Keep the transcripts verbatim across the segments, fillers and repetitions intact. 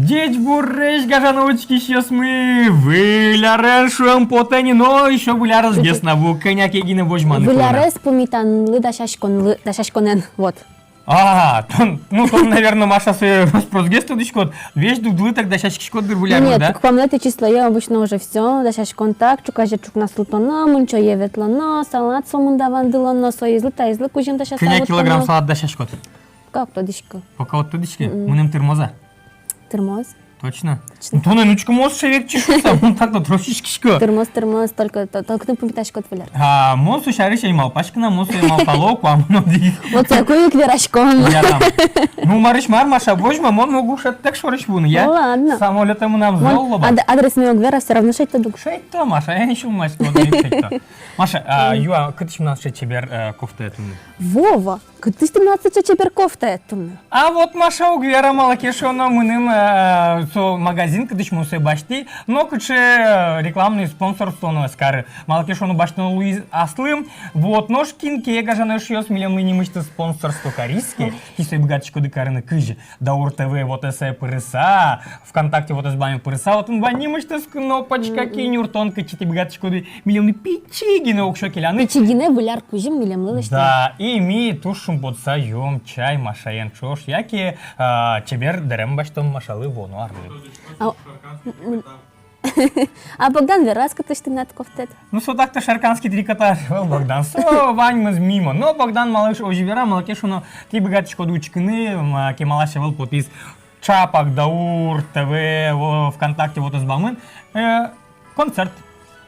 Ӟечбуресь, гажано учкисьёсмы! Выль арен, шуэм, потэ ни, но ещё выль арез гес на вуэ, кӧня ке гинэ возьманы кулэ на. Выль арез пумитанлы дасяськонлы, дасяськонэн, вот. А, тон, ну, тон, наверно, Маша, сое рос-прос гес тодӥськод, весь дугдылы так дасяськиськод дыр выль арлы, да? Нет, куамынэтӥ числое обычно уже всё, дасяськон так, ӵуказе ӵукна султоно, мунчое ветлоно, салат сомында вандылоно, соизлы, таизлы кузьым дасяса вуттоно. Кӧня килограмм салат дасяськод? Пока уг тодӥськы. Пока уг тодӥськы? Мгм. Мыным тырмоз-а? Тырмоз. Точно? Точно. Ну, тонэн учкы, мон сыӵе ветлӥсько шуса, мон так-то трос сиськисько. Тырмоз, тырмоз, только, то-, только тон пумитаськод выль ар. А мон со сярысь ӧй малпаськы на, мон сое малпало куамын одӥг. Вот сое ик вераськом. Ярам. Ну, марысь мар, Маша, возьма, мон могу шӧдтэк шорысь вуыны, я? Ну, ладно. Самолётэ мынам зол лобаз. Ад-, адресме уг вера, всё равно шедьтод ук. Шедьто, Маша, эн сюлмаськы, вот ик шедьто. Маша, а, юа, кытысь мынам сыӵе чебер, э, кофтае туннэ? Вова! Кытысь тынад сыӵе чебер кофтаед туннэ? А вот, Маша, уг вера, малы ке шуоно, мыным, э, со магазин, кытысь мон сое басьтӥ, нокыӵе, э, рекламный спонсорство но ӧз кары. Малы ке шуоно, басьтоно луиз аслым. Вот, нош кин ке, гажано эшъёс, милемлы нимысьтыз спонсорство кариз ке, тӥ сое быгатӥськоды карыны кызьы? Даур ТВ вотэсэ пырыса, ВКонтакте вотэс бамме пырыса, отын вань нимысьтыз кнопочка, кинь юрттон, кытчы тӥ быгатӥськоды милемлы пичи гинэ уксё келяны. Пичи гинэ выль ар кузьым милемлы лэсьтыны. Да, и ми туж шумпотыса юом чай Машаен ӵош, яке, а, чебер дэрем басьтом Машалы вуоно арлы. А, м, м. А Богдан вераз, кытысь тынад кофтаед? Ну, со так-то шарканский трикотаж ӧвӧл, Богдан. Со ваньмыз мимо. Но Богдан малы озьы вера, малы ке шуоно, тӥ быгатӥськоды учкыны, м, а, кемалась ӧвӧл потӥз. Чапак Даур ТВ, во, ВКонтакте вотэс бамын, э, концерт.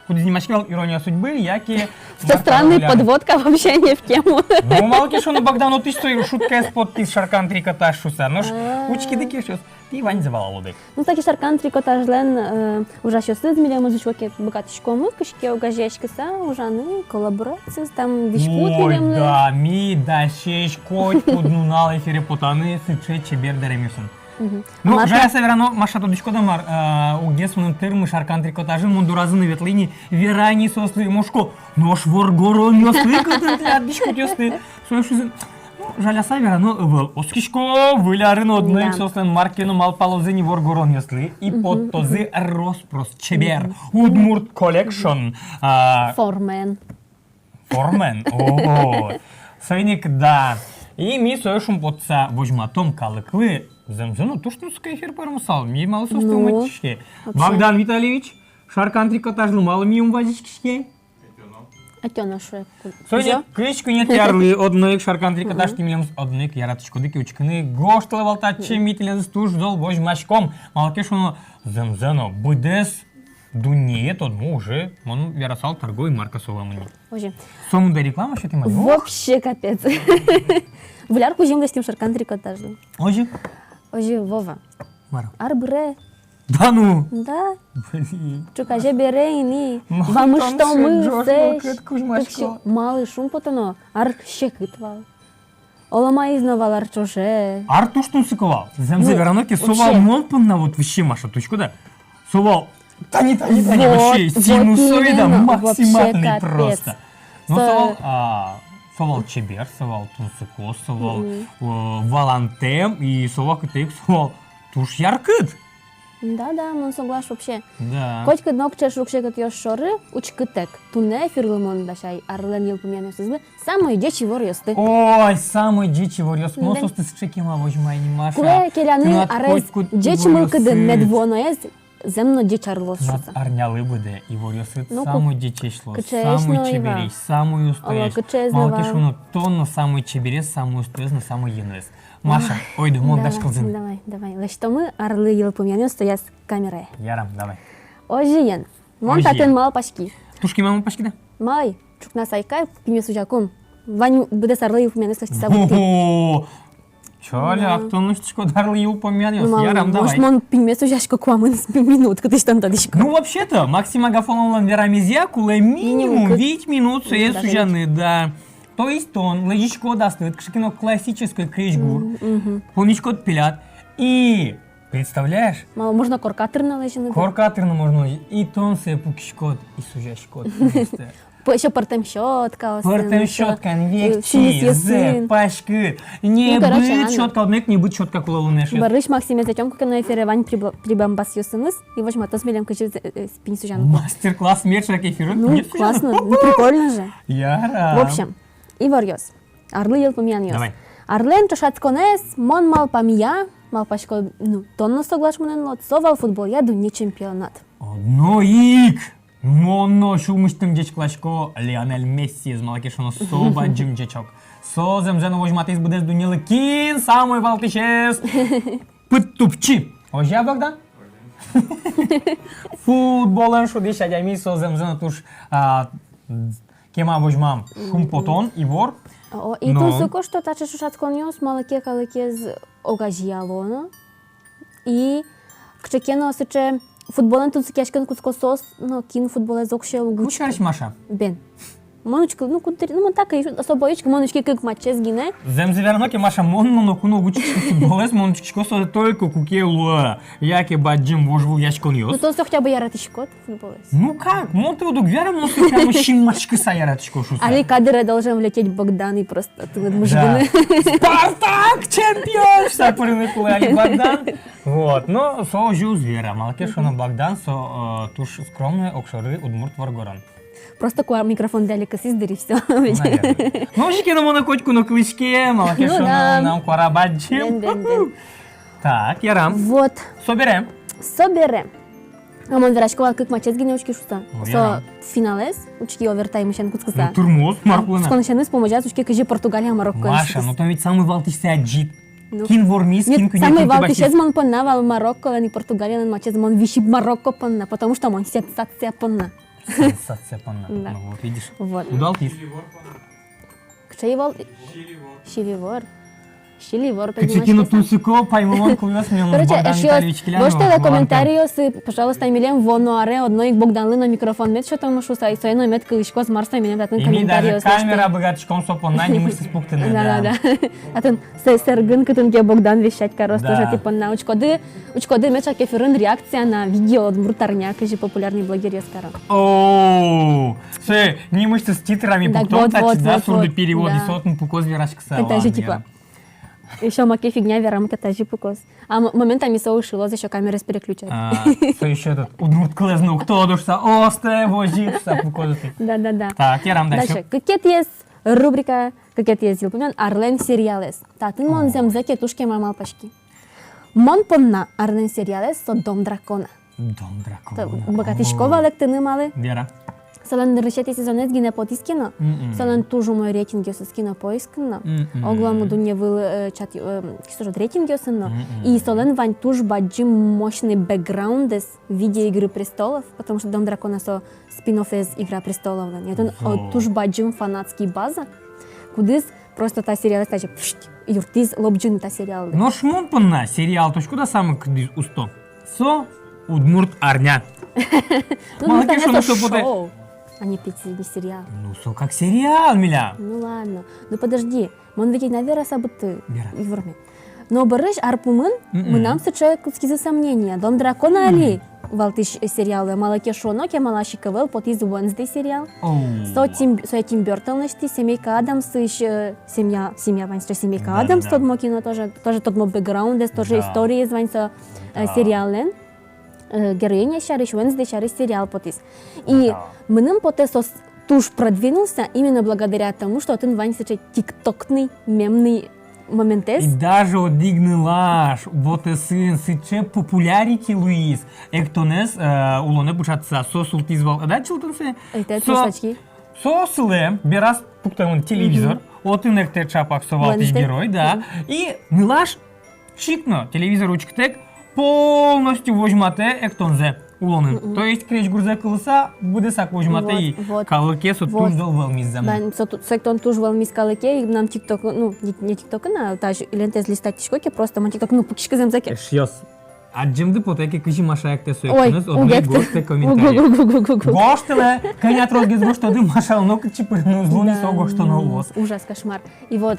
Кудӥз нимаське вал «Ирония судьбы», яке... Что странный, подводка вообще не в тему. Ну, малы ке шуоно, Богдан отысь со шуткаез поттӥз, шаркан трикотаж шуса. Нош учкиды ке, эшъёс, тӥ ваньзэ валалоды. Ну, таӵе шаркан трикотажлэн, э, ужасьёсыз милемыз, учко ке, быгатӥськомы кызьы ке огазеяськыса ужаны, коллаборациез, там, дӥськут милемлы. Ой, да, ми дасесь котькуд нунал эфире потаны сыӵе чебер дэремъёсын. Мгм. Ну, а жаляса верано, Маша, тодӥськод-а мар, а, уггес мыным тырмы шаркан трикотажын, мон доразы но ветлӥ ни, верай ни соослы, мон шуисько, нош воргоронъёслы кытын тӥляд дӥськутъёсты? Соос шуизы, ну, жаляса верано, ӧвӧл. Оскисько, выль арын одно ик соослэн мар ке но малпалозы ни воргоронъёслы, и поттозы рос-прос чебер удмурт коллекшн, а, формаен. Формаен. О, соин ик, да. И ми сое шумпотыса возьматом калыклы. Зэмзэ но, туж тунсыко эфир пӧрмысал. Ми малы соосты ум ӧтиське? Богдан Витальевич, шаркан трикотажлы малы ми ум вазиськиське? Ӧтёно, шуэ. Соин ик кызь куинетӥ арлы одно ик шаркан трикотаж, тӥ милемыз одно ик яратӥськоды ке учкыны, гожтэлэ вал татчы, ми тӥледыз туж зол возьмаськом. Малы ке шуоно, зэмзэ но, быдэс дуннее тодмо уже, мон верасал, торговой марка со вал мынэ. Озьы. Сомында реклама сётӥм али. Вообще капец. Выль ар кузьым лэсьтӥм шаркан трикотажлы. Озьы? Озьы, Вова. Мар? Ар быре. Да ну? Да. Блин. Ӵуказе бере ини. Вамыштомы сыӵе ӟош мылкыд кузьмаське. Малы шумпотоно, ар секыт вал. Оло маиз но вал ар ӵоже. Ар туж тунсыко вал. Зэмзэ верано ке, со вал мон понна вот вообще, Маша, тунсыко, да? Со вал тани, тани, тани, вот, вообще, вот синусоида именно, максимальный вообще капец. Просто. Но со вал, а, со вал чебер, со вал тунсыко, со вал, э, валантэм, и со вал кытӥ ик, со вал туж яркыт. Да, да, мон соглаш вообще. Да. Котькуд нокыӵе шуг-секытъёс шоры учкытэк. Туннэ эфирлы мон дасяй арлэн йылпумъянъёсызлы самой ӟеч иворъёсты. Ой, самой ӟеч иворъёс. Мон соосты сыӵе кема возьмай ни, Маша. Кулэ келяны арез ӟеч мылкыдын, мед вуоноез зэм но ӟеч арлы луоз шуса. Арнялы быдэ иворъёсыд самой ӟечесь луоз, самой чебересь, самой устоесь. Малы ке шуоно, тон но самой чеберез, самой устоез но самой йӧноез. Маша, ойдо, мон дась кылзыны. Давай, давай. Лэсьтомы арлы йылпумъянъёс, стояз камерае. Ярам, давай. Озьыен, мон татын малпаськи. Туж кема малпаськид-а? Май, ӵукна сайкай, пиньме сузякум. Вань быдэс арлы йылпумъянъёс лэсьтыса вуттӥ. О-о-о! Чоляк, тон лэсьтӥськод арлы йылпумъянъёс. Ну, ярам, давай. Может, мон пиньме сузясько куамын минут, кытысь тон тодӥськод. Ну, вообще-то, Максим Агафоновлэн верамезъя, кулэ минимум вить минут сое сузяны, да. То есть тон лэзиськод аслыд кыӵе ке но классической крезьгур, поныськод пеляд и, представляешь? Малы, можно корка тыр но лэзьыны. Корка тыр но можно лэзьыны. И тон сое пукиськод, и сузяськод. Ещё пӧртэм щёткаосын. Пӧртэм щёткаен, э, векчи, зэк, паськыт. Ну, короче, небыт щётка, одно ик небыт щётка кулэ луыны, эшъёс. Бӧрысь Максимез ӧтём ку ке но эфире, вань прибо-, прибамбасъёсыныз, и возьматоз милем, кызьы, э, э, пинь сузяны. Мастер-класс меӵак эфирын. Ну, классно, ну, прикольно же. Яра. В общем, иворъёс. Арлы йылпумъянъёс. Давай. Арлэн ӵошатсконэз, мон малпамъя, малпасько, ну, тон но соглаш мынэным луод, со вал футболъя дунне чемпионат. Одно ик! Мон но сюлмысьтым ӟечкыласько Лионель Мессиез, малы ке шуоно, со бадӟым ӟечок. Со зэмзэ но возьматӥз быдэс дуннелы, кин самой валтӥсез пыдтупчи. Озьы-а, Богдан? Футболэн шудӥсь адями, со зэмзэ но туж, а, кема возьмам шумпотон ивор. О, и тунсыко, что таӵе ӵошатсконъёс малы ке калыкез огазеяло но. И кыӵе ке но сыӵе футболэн тунсыкъяськыны кутско соос но, кин футболэз вообще уг учкы. Кыӵе карись Маша? Бен. Мон учкы, ну, куддыр-, ну, мон так и особо учкы, мон учки кык матчез гинэ. Зэмзэ верано ке, Маша, мон но ноку но уг учкы футболэз, мон учкисько сое только ку ке луэ яке бадӟым вожвылъяськонъёс. Ну, тон сое хотя бы яратӥськод футболэз. Ну как? Мон тыныд уг вера, мон сое прямо синмаськыса яратӥсько шуыса. Али кадре должен влететь Богдан и просто тыныд мыжгыны. Да. Спартак чемпион! Шуыса пырыны кулэ али Богдан. Вот. Но со озьы уз вера. Малы ке шуоно, Богдан со, э, туж скромной, огшоры удмурт воргорон. Просто куа микрофонды али кысӥз дыр, и всё. Наверное. Ну, озьы ке но, мон котьку но кылӥсько, малы ке шуоно, мынам куара бадӟым. Бен, бен, бен. Так, ярам. Вот. Собере. Собере. А мон верасько вал, кык матчез гинэ учки шуыса. Ну, со ярам. Финалэз учки овертаймысен кутскыса. Ну, тырмоз, мар понна. Кутсконысеныз пумозяз учки, кызьы Португалия Мароккоен шудӥз. Маша, ну тон ведь самой валтӥсьсэ адӟид. Ну. Кин вормиз, кин куинетӥ басьтӥз. Нет, самой валтӥсез мон понна вал Марокколэн и Португалиялэн матчез, мон висьи Марокко понна, потому что мон сенсация понна. Сенсация понна. Да. Ну вот, видишь. Вот. Удалтӥз. Кыӵе ивор? Силь ивор. Силь ивор. Кыӵе ке но тунсыко паймымон кылъёс милям. Короче, Богдан Витальевич Килянов. Воштэлэ комментарийёсы, пожалуйста, милем вуоно аре одно ик Богданлы но микрофон мед сётом шуыса, и сое но мед кылӥськоз, мар со милем татын комментарийёс. И ми даже камера быгатӥськом со понна нимысьтыз пуктыны. Да, да, да. Татын сэ-, сэргын кытын ке Богдан вещать кароз, да, тоже тӥ понна. Учкоды, учкоды меӵак эфирын реакция на видео «Удмурт арня», кызьы популярный блогеръёс каро. О, сое нимысьтыз титрами пуктом, вот, татчы, вот, да, вот, сурдыт перевод, да. И со отын пукоз вераськыса. Этажи типа. Ещё маке фигня верам ке, тазьы пукоз. А м-, моментами со ышылоз, ещё камераез переключать. А, со ещё этот, удмурт кылэз но уг тодо шуыса, остэ, возьыт шуыса пукоз отын. Да, да, да. Так, ярам дальше. Дальше. Кыкетӥез рубрика, кыкетӥез йылпумъян — арлэн сериалэз. Татын мон зэмзэ ке туж кема малпаськи. Мон понна арлэн сериалэз — со «Дом дракона». «Дом дракона». Та-, быгатӥськод валэктыны, малы? Вера. Солэн нырысетӥ сезонэз гинэ потӥз ке но. Мгм. Солэн туж умой рейтингъёсыз Кинопоискын но. Мгм. Огъя дунне вылын, э, чат, э, кисожод рейтингъёсын но. Мгм. И солэн вань туж бадӟым мощный бэкграундэз в виде «Игры престолов», потому что «Дом дракона» — со спин-оффэз «Игра престоловлэн». И отын, о, туж бадӟым фанатский база, кудӥз просто та сериалэз тазьы пшт юрттӥз лобӟыны та сериаллы. Нош мон понна сериал, точно, кудӥз самой кыдыз усто. Со «Удмурт арня». Ну, малы ке шуоно, со потэ шоу, а не пи-, не сериал. Ну, со как сериал, милям. Ну ладно. Ну подожди, мон ведь ӧй на вераса быдты. Вера. Иворме. Но бӧрысь ар пумын мынам сыӵе кутскизы сомнение: «Дом дракона» али валтӥсь сериал, малы ке шуоно, кемалась ик ӧвӧл потӥз «Уэнсдей» сериал. О. Со Тим, со Тим Бёртон лэсьтӥз, «Семейка Адамсысь», э, семья, семья вань сыӵе, «Семейка Адамс», да, да, тодмо кино тоже, тоже тодмо бэкграундэз, тоже историез вань со, э, сериаллэн. Э, героиня сярысь, Уэнсдей сярысь сериал потӥз. И мыным потэ, со с-, туж продвинулся именно благодаря тому, что отын вань сыӵе тиктокный, мемный моментэз. И даже одӥг нылаш вотэсын сыӵе популярити луиз, эктонэз, э, улонэ пыӵатыса, со султӥз вал, да, чылтын сое. Со, со сылэ бераз пуктэмын телевизор, отын эктэ чапак со валтӥсь герой, да. И нылаш чик но телевизор учкытэк полностью возьматэ эктонзэ улонын. Мгм. То есть крезьгурзэ кылыса, быдэсак возьматэ. Вот, и вот. Калыке со туж зол вӧлмиз зэмзэ. Да, со ту-, со эктон туж вӧлмиз калыке, и мынам тикток, ну, не, не тиктокын, а та лентаез листать карисько ке, просто мон тикток, ну, пукисько зэмзэ ке. Эшъёс, адӟемды потэ ке, кызьы Маша эктэ со эктонэз, одно ик гожтэ комментарие. Уг, уг, уг. Гожтэлэ, кӧня тросгес гожтоды, Маша нокытчы пырыны уз луы ни, со гожтоно луоз. Ужас, кошмар. И вот,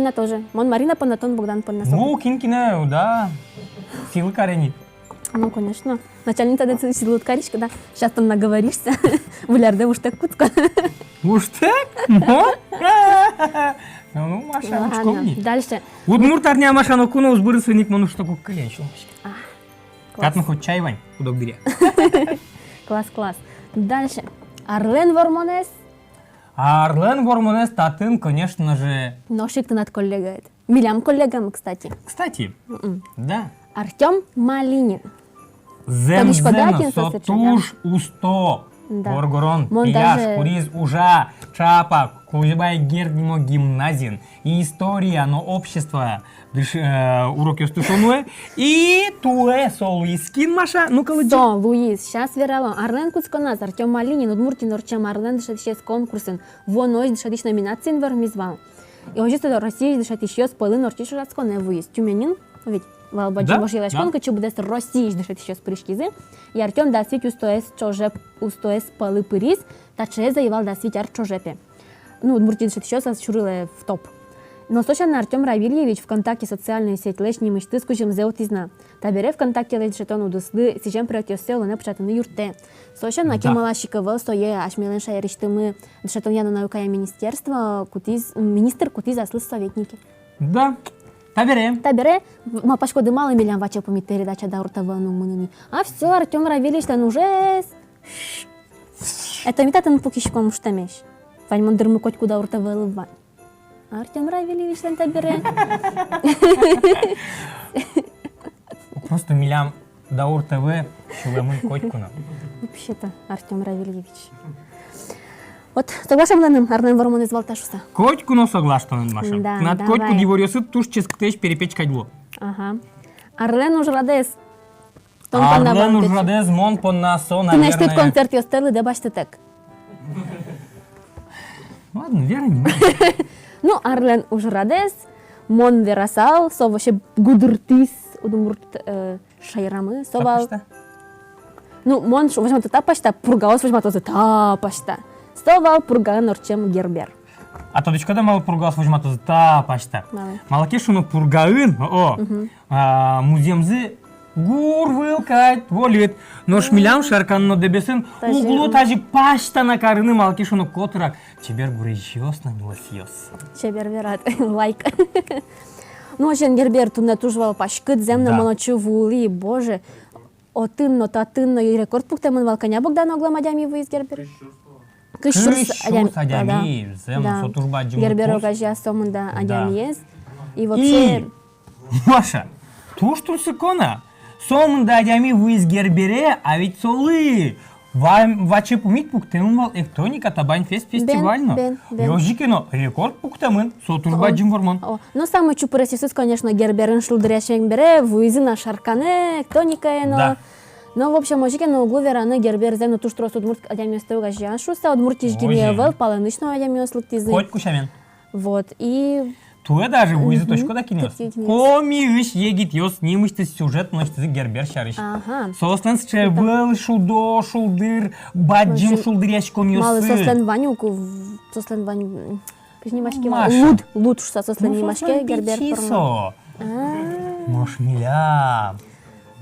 понна тоже. Мон Марина понна, тон Богдан понна. Ну, кин кинэ, да, сӥлы каре ни. Ну, конечно. Начальница дэ сӥлы уд кариськы, да. Сейчас тон наговоришься. Выль ардэ ужтэк кутско. Ужтэк? Мон? Ну, Маша, ладно, учком ни. Дальше. Удмурт арня, Маша, ноку но уз быры, соин ик мон ужтэк уг кыльы ни, сюлмаське. А, класс. Татын хоть чай вань, куд-ог дыръя. Класс, класс. Дальше. Арлэн Вормонэз. Арлэн Вормонэз татын, конечно же. Нош ик тынад коллегаед. Милям коллегамы, кстати. Кстати. Мгм. Да. Артём Малинин. Зэм-зэм но, со туж усто. Да. Воргорон пияш, кудӥз ужа ӵапак Кузебай Герд нимо гимназиын. И история но общество дыш-, э, урокъёсты со нуэ. И туэ со луиз кин, Маша? Ну-ка, лыдӟы. Со луиз. Сейчас верало. Арлэн кутсконаз Артём Малинин Удмуртиын ортчем арлэн дышетӥсез конкурсын вуонозь дышетӥсь номинациын вормиз вал. И озьы со Россиысь дышетӥсьёс пӧлын ортчись ужрадсконэ вуиз. Тюменьын ведь вал бадӟым вожвылъяськон, кытчы быдэс Россиысь дышетӥсьёс пыриськизы. И Артём дас вить устоез ӵоже, устоез пӧлы пыриз, таӵеез ӧй вал дас вить ар ӵоже, пе. Ну, Удмуртиысь дышетӥсьёс ас сюрылэ в топ. Но со сяна Артём Равильевич ВКонтакте социальной сетьлэсь нимысьтыз кузьымзэ утӥз на. Табере ВКонтакте лэсьтӥськон удыслы сӥзем проектъёссэ улонэ пыӵатыны юрттэ. Со сяна, да, кемалась ик ӧвӧл сое асьмелэн шаерысьтымы дышетонъя но наукая министерство кутӥз, министр кутӥз аслыз советнике. Да. Табере. Табере, малпаськоды, малы милям ваче пумит передача Даур ТВ-ын уг мыны ни? А всё, Артём Равильевичлэн ужез. Это ми татын пукиськом ужтэмесь. Ваньмон дырмы котьку Даур ТВ-лы вань. Артём Равильевичлэн табере. Просто милям Даур ТВ сюлэмын котьку но. Вообще-то, Артём Равильевич. Вот, соглаш-а милемлы, Арлэн Вормонэз вал та шуса? Котьку но соглаш тонэн, Маша. Да, тынад котькуд иворъёсыд туж ческытэсь, перепеч кадь луо. Ага. Арлэн ужрадэз. Тон понна. Арлэн ужрадэз мон понна со, наверное. Тынэсьтыд концертъёстэ лыдэ басьтытэк. Ладно, вера ни. Ну, арлэн ужрадэз, мон верасал, со вообще гудыртӥз удмурт, э, шаерамы, со вал. Та пасьта? Ну, мон ш-, возьмато та пасьта, Пургаос возьматозы та пасьта. Со вал Пургаын ортчем Гербер. А тодӥськод-а, малы Пургаос возьматозы та пасьта? Малы? Малы ке шуоно, Пургаын, о, мгм, а, музъемзы гур выл кадь вольыт. Нош милям Шарканын но Дэбесын уг луы тазьы пасьта на карыны, малы ке шуоно, котырак чебер гурезьёс но нюлэсъёс. Чебер верад. Лайк. Ну, озьыен, Гербер туннэ туж вал паськыт, зэм но, да, мон отчы вуылӥ, боже. Отын но, татын но и рекорд пуктэмын вал, кӧня, Богдан, оглом адями вуиз Гербер? Кызь сюрс адями, да, да. Со туж бадӟым. Гербер огазея сомында адямиез. И вообще, Маша, туж тунсыко на. Сомында адями вуиз Гербере, а ведь солы ва-, ваче пумит пуктэмын вал «Эктоника», «Табань фест» фестиваль но. Бен, бен, бен. И озьы ке но рекорд пуктэмын, со туж бадӟым вормон. О, но самой чупыресъёсыз, конечно, Герберын шулдыръясен бере вуизы на Шаркане, «Эктоникае» но. Да. Но, в общем, озьы ке но уг луы вераны, Гербер зэм но туж трос удмурт адямиосты огазея шуыса, Удмуртиысь гинэ ӧвӧл, палэнысь но адямиос лыктӥзы. Котьку сямен. Вот, и туэ даже вуизы, точно, да, кинъёс? Котькин кинъёс. Комиысь егитъёс нимысьтыз сюжет но лэсьтӥзы Гербер сярысь. Ага. Соослэн сыӵе ӧвӧл шудо, шулдыр, бадӟым шулдыръяськонъёссы. Малы, соослэн вань ук, соослэн вань, м, кызьы нимаське вал? Маша. Луд, луд шуыса соослэн нимаське Гербер форма. Ну, соослэн пичи со. А. Нош милям.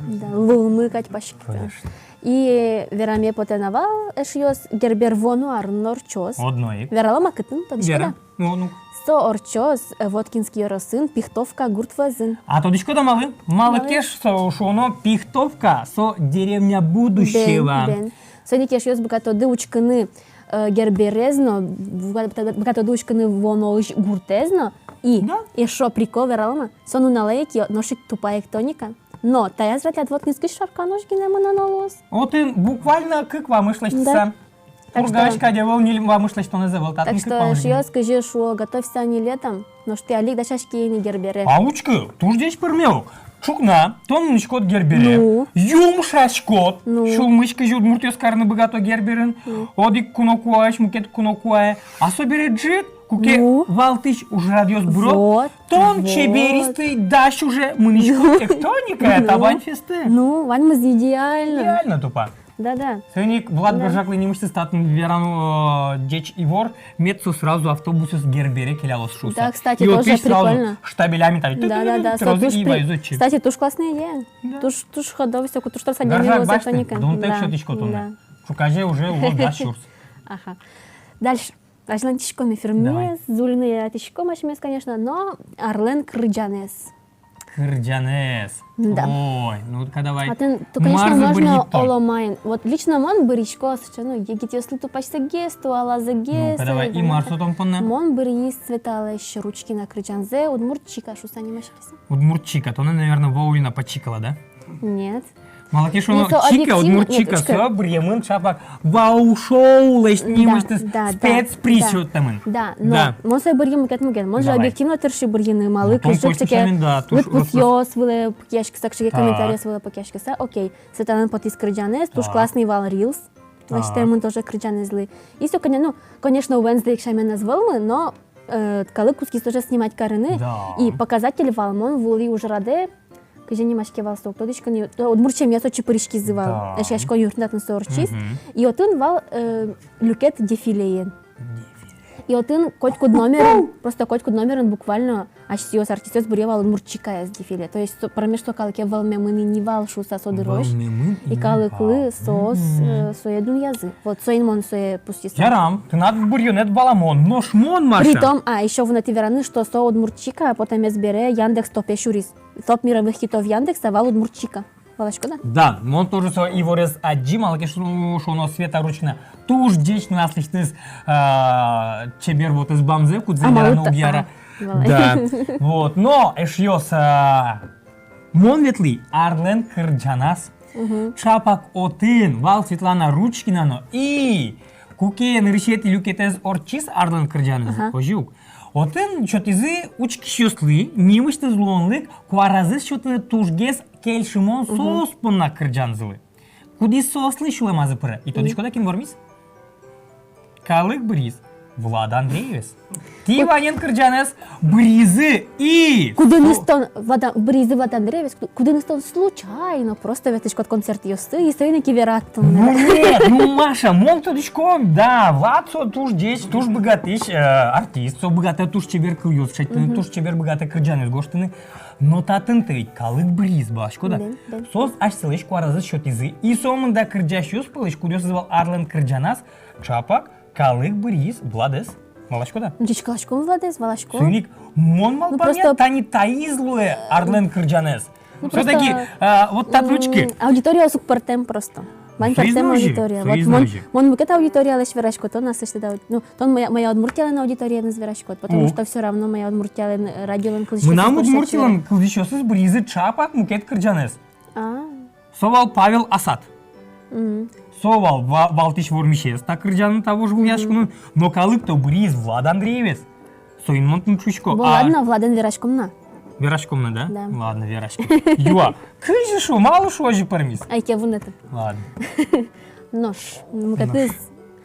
Да, лулмы кадь паськыт. Конечно. И вераме потэ на вал, эшъёс, Гербер вуоно арын но ортчоз. Одно ик. Вералом-а, кытын, тодӥськод-а? Вера. Ну, ну. Со ортчоз, э, Воткинский ёросын, Пихтовка гурт вӧзын. А тодӥськод-а, малы? Малы? Малы ке шуоно, Пихтовка — со деревня будущего. Бен, бен. Соин ик, эшъёс, быгатоды учкыны, э, Герберез но, быга-, быгатоды учкыны вуоно гуртэз но, и эшшо прикол, вералом-а, со нуналэ ик нош ик тупа «Эктоника». Но таяз ратляд Воткинскысь Шарканысь гинэ мынано луоз. Отын буквально кык вамыш лэсьтыса. Да. Пургаысь кадь ӧвӧл, ньыль вамыш лэсьтонэз ӧвӧл, татын кык вамыш гинэ. Так что, эшъёс, кызьы шуо, готовься не летом, нош тӥ али ик дасяське ини Гербере. А учкы, туж ӟеч пӧрме ук. Ӵукна тон мынӥськод Гербере. Ну. Юмшаськод. Ну. Сюлмысь, кызьы удмуртъёс карыны быгато Герберын. Ну. Одӥг куно куаысь мукет куно куае. А собере ӝыт, куке валтӥсь ужрадъёс быро. Вот. Тон чебересь, тӥ дась уже, мынӥськод «Эктоникае», «Табань фестэ». Ну, ваньмыз идеально. Идеально тупа. Да, да. Соин ик Влад Горжаклы нимысьтыз татын верано, э, ӟеч ивор, мед со сразу автобусэз Гербере келялоз шуыса. Да, кстати, тоже прикольно. И отысь сразу штабелями тани. Да, да, да, со туж при-, кстати, туж классная идея. Да. Туж, туж ходовый, со туж трос адямиос луоз «Эктоникаын». Дунтэк сётӥсько тонэ. Да. Ӵуказе уже луоз дас сюрс. Ага. Дальше. Азьланьтӥськом эфирмес, зульыны яратӥськом асьмеос, конечно, но арлэн кырӟанэз. Кырӟанэз. Да. Ой, ну-ка давай. Отын, то, конечно, можно оло маин. Вот лично мон бырйисько сыӵе, ну, егитъёслы тупасьсэгес, туалазэгес. Ну-ка давай, и мар со тон понна? Мон бырйи Светлана Ручкина кырӟанзэ, «Удмурт чика» шуыса нимаське со. «Удмурт чика». Тонэ, наверное, Ваулина пачикала, да? Нет. Малы ке шуоно, чика, удмурт чика, со быръемын ӵапак «Вау-шоулэсь» нимысьтыз спецприз сётэмын. Да, но мон сое быръи мукет-мукет. Мон же объективно тырши быръыны, малы ке шуоно, кызьы ке лыдпусъёс вылэ пыкиськыса, кызьы ке комментариос вылэ пыкиськыса. Окей, Светланалэн потӥз кырӟанэз, туж классный вал рилс. Лэсьтэмын тоже кырӟанэзлы. И со, коне-, ну, конечно, Уэнсдэй ик сямен ӧз вӧлмы, но, э, калык кутскиз тоже снимать карыны. Да. И показатель вал, мон вуылӥ ужрадэ, кызьы нимаське вал со, уг тодӥськы ни, то удмурт семья отчы пыриськизы вал. Да. Эшъяськон юртын татын со ортчиз. Мгм. И отын вал, э, люкет дефилеен. Дефиле. И отын котькуд номерын, просто котькуд номерын буквально асьсэос, артистъёс быръё вал «Удмурт чикаез» дефиле. То есть со, пӧрмесь со калыке вӧлмемын ини вал шуыса со дырозь. Вӧлмемын ини вал. И калыклы соос, э, сое дунъязы. Вот соин мон сое пусйисько. Ярам, тынад быръёнэд валамон, нош мон, Маша. Притом, а, ещё вунэтӥ вераны, что со «Удмурт чика» потэмез бере Яндекс топе сюриз. Топ мировых хитов Яндекса вал «Удмурт чика». Валаськод-а? Да, мон тоже со иворез адӟи, малы ке шуоно, Света Ручкина туж ӟеч но аслэсьтыз, а, чебер вотэс бамзэ, кудзэ вераны уг яра. А, малы та-, а, валай. Да. Вот, но, эшъёс, а, мон ветлӥ арлэн кырӟаназ. Мгм. Ӵапак отын вал Светлана Ручкина но, и куке нырысетӥ люкетэз ортчиз арлэн кырӟанэз, ага, озьы ук. Отын сётӥзы учкисьёслы нимысьтыз луонлык куаразэс сётыны тужгес кельшымон, мгм, соос понна кырӟанзылы. Кудӥз соослы сюлэмазы пыре. И тодӥськод-а, кин вормиз? Калык быръиз Влад Андреевез. Тӥ ваньмыз кырӟанэз быръизы и... Кудӥныз со-, тон, Влад А-, быръизы Влад Андреевез, ку-, кудӥныз тон случайно просто ветлӥськод концертъёсы, и соин ик верад тон. Ну, нет, ну, Маша, мон тодӥсько, да, Влад со туж ӟеч, туж быгатӥсь, э, артист, со быгатэ туж чебер кылъёс шедьтыны, мгм, туж чебер быгатэ кырӟанъёс гожтыны. Но татын-то ведь калык быръиз, валаськод-а? Бен, бен. Соос асьсэлэсь куаразэс сётӥзы. И сомында кырӟасьёс пӧлысь, кудъёсыз вал арлэн кырӟаназ, ӵапак калык быръиз Владэз. Валаськод-а? Ӟечкыласьком Владэз, валасько. Соин ик мон малпамъя, ну, просто тани таиз луэ арлэн кырӟанэз. Ну, всё-таки, просто, а, вот татын учкы. М, аудиториос уг пӧртэм просто. Вань пӧртэм аудитория. Вот мон, мон мукет аудиториялэсь верасько, тон аслэсьтыд ау-, ну, тон «Моя, Моя Удмуртиялэн» аудиториеныз вераськод, потому что всё равно «Моя Удмуртиялэн», э, радиолэн кылзӥсьёсыз. Мынам Удмуртилэн кылзӥсьёсыз быръизы чапак мукет кырӟанэз. А. Со вал Павел Асад. Мгм. Со вал ва-, валтӥсь вормисез та кырӟанын, та вожвылъяськонын, но калык-то быръиз Влад Андреевез. Соин мон тыныд шуисько. Бо, а, ладно, Владэн вераськом на. Вераськом на, да? Да. Ладно, вераськом. Юа. Кызьы шуо, малы шуо озьы пӧрмиз? Ай ке вунэтым. Ладно. Нош, ну, мукетыз.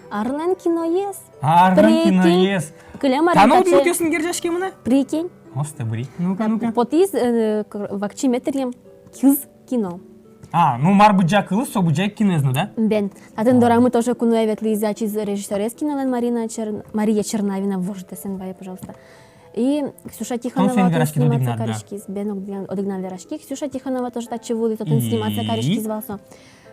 Арлэн киноез. Арлэн киноез. Прикинь. Кылем арлэн. Тано таӵе удмуртъёсын герӟаськемын-а? Прикинь. Осто бри. Ну-ка, ну-ка. Потӥз, э, к-, вакчи метръем киз кино. А, ну, мар быдӟа кылыз, со быдӟа ик киноез но, да? Бен. Татын дорамы тоже куное ветлӥз ачиз режиссёрез кинолэн, Марина Чер-, Мария Чернавина, вождэс эн вае, пожалуйста. И Ксюша Тихонова отын сниматься кариськиз. Бен, одӥгнад, одӥгнад вераськи. Ксюша Тихонова тоже татчы вуылӥз, отын сниматься кариськиз вал со.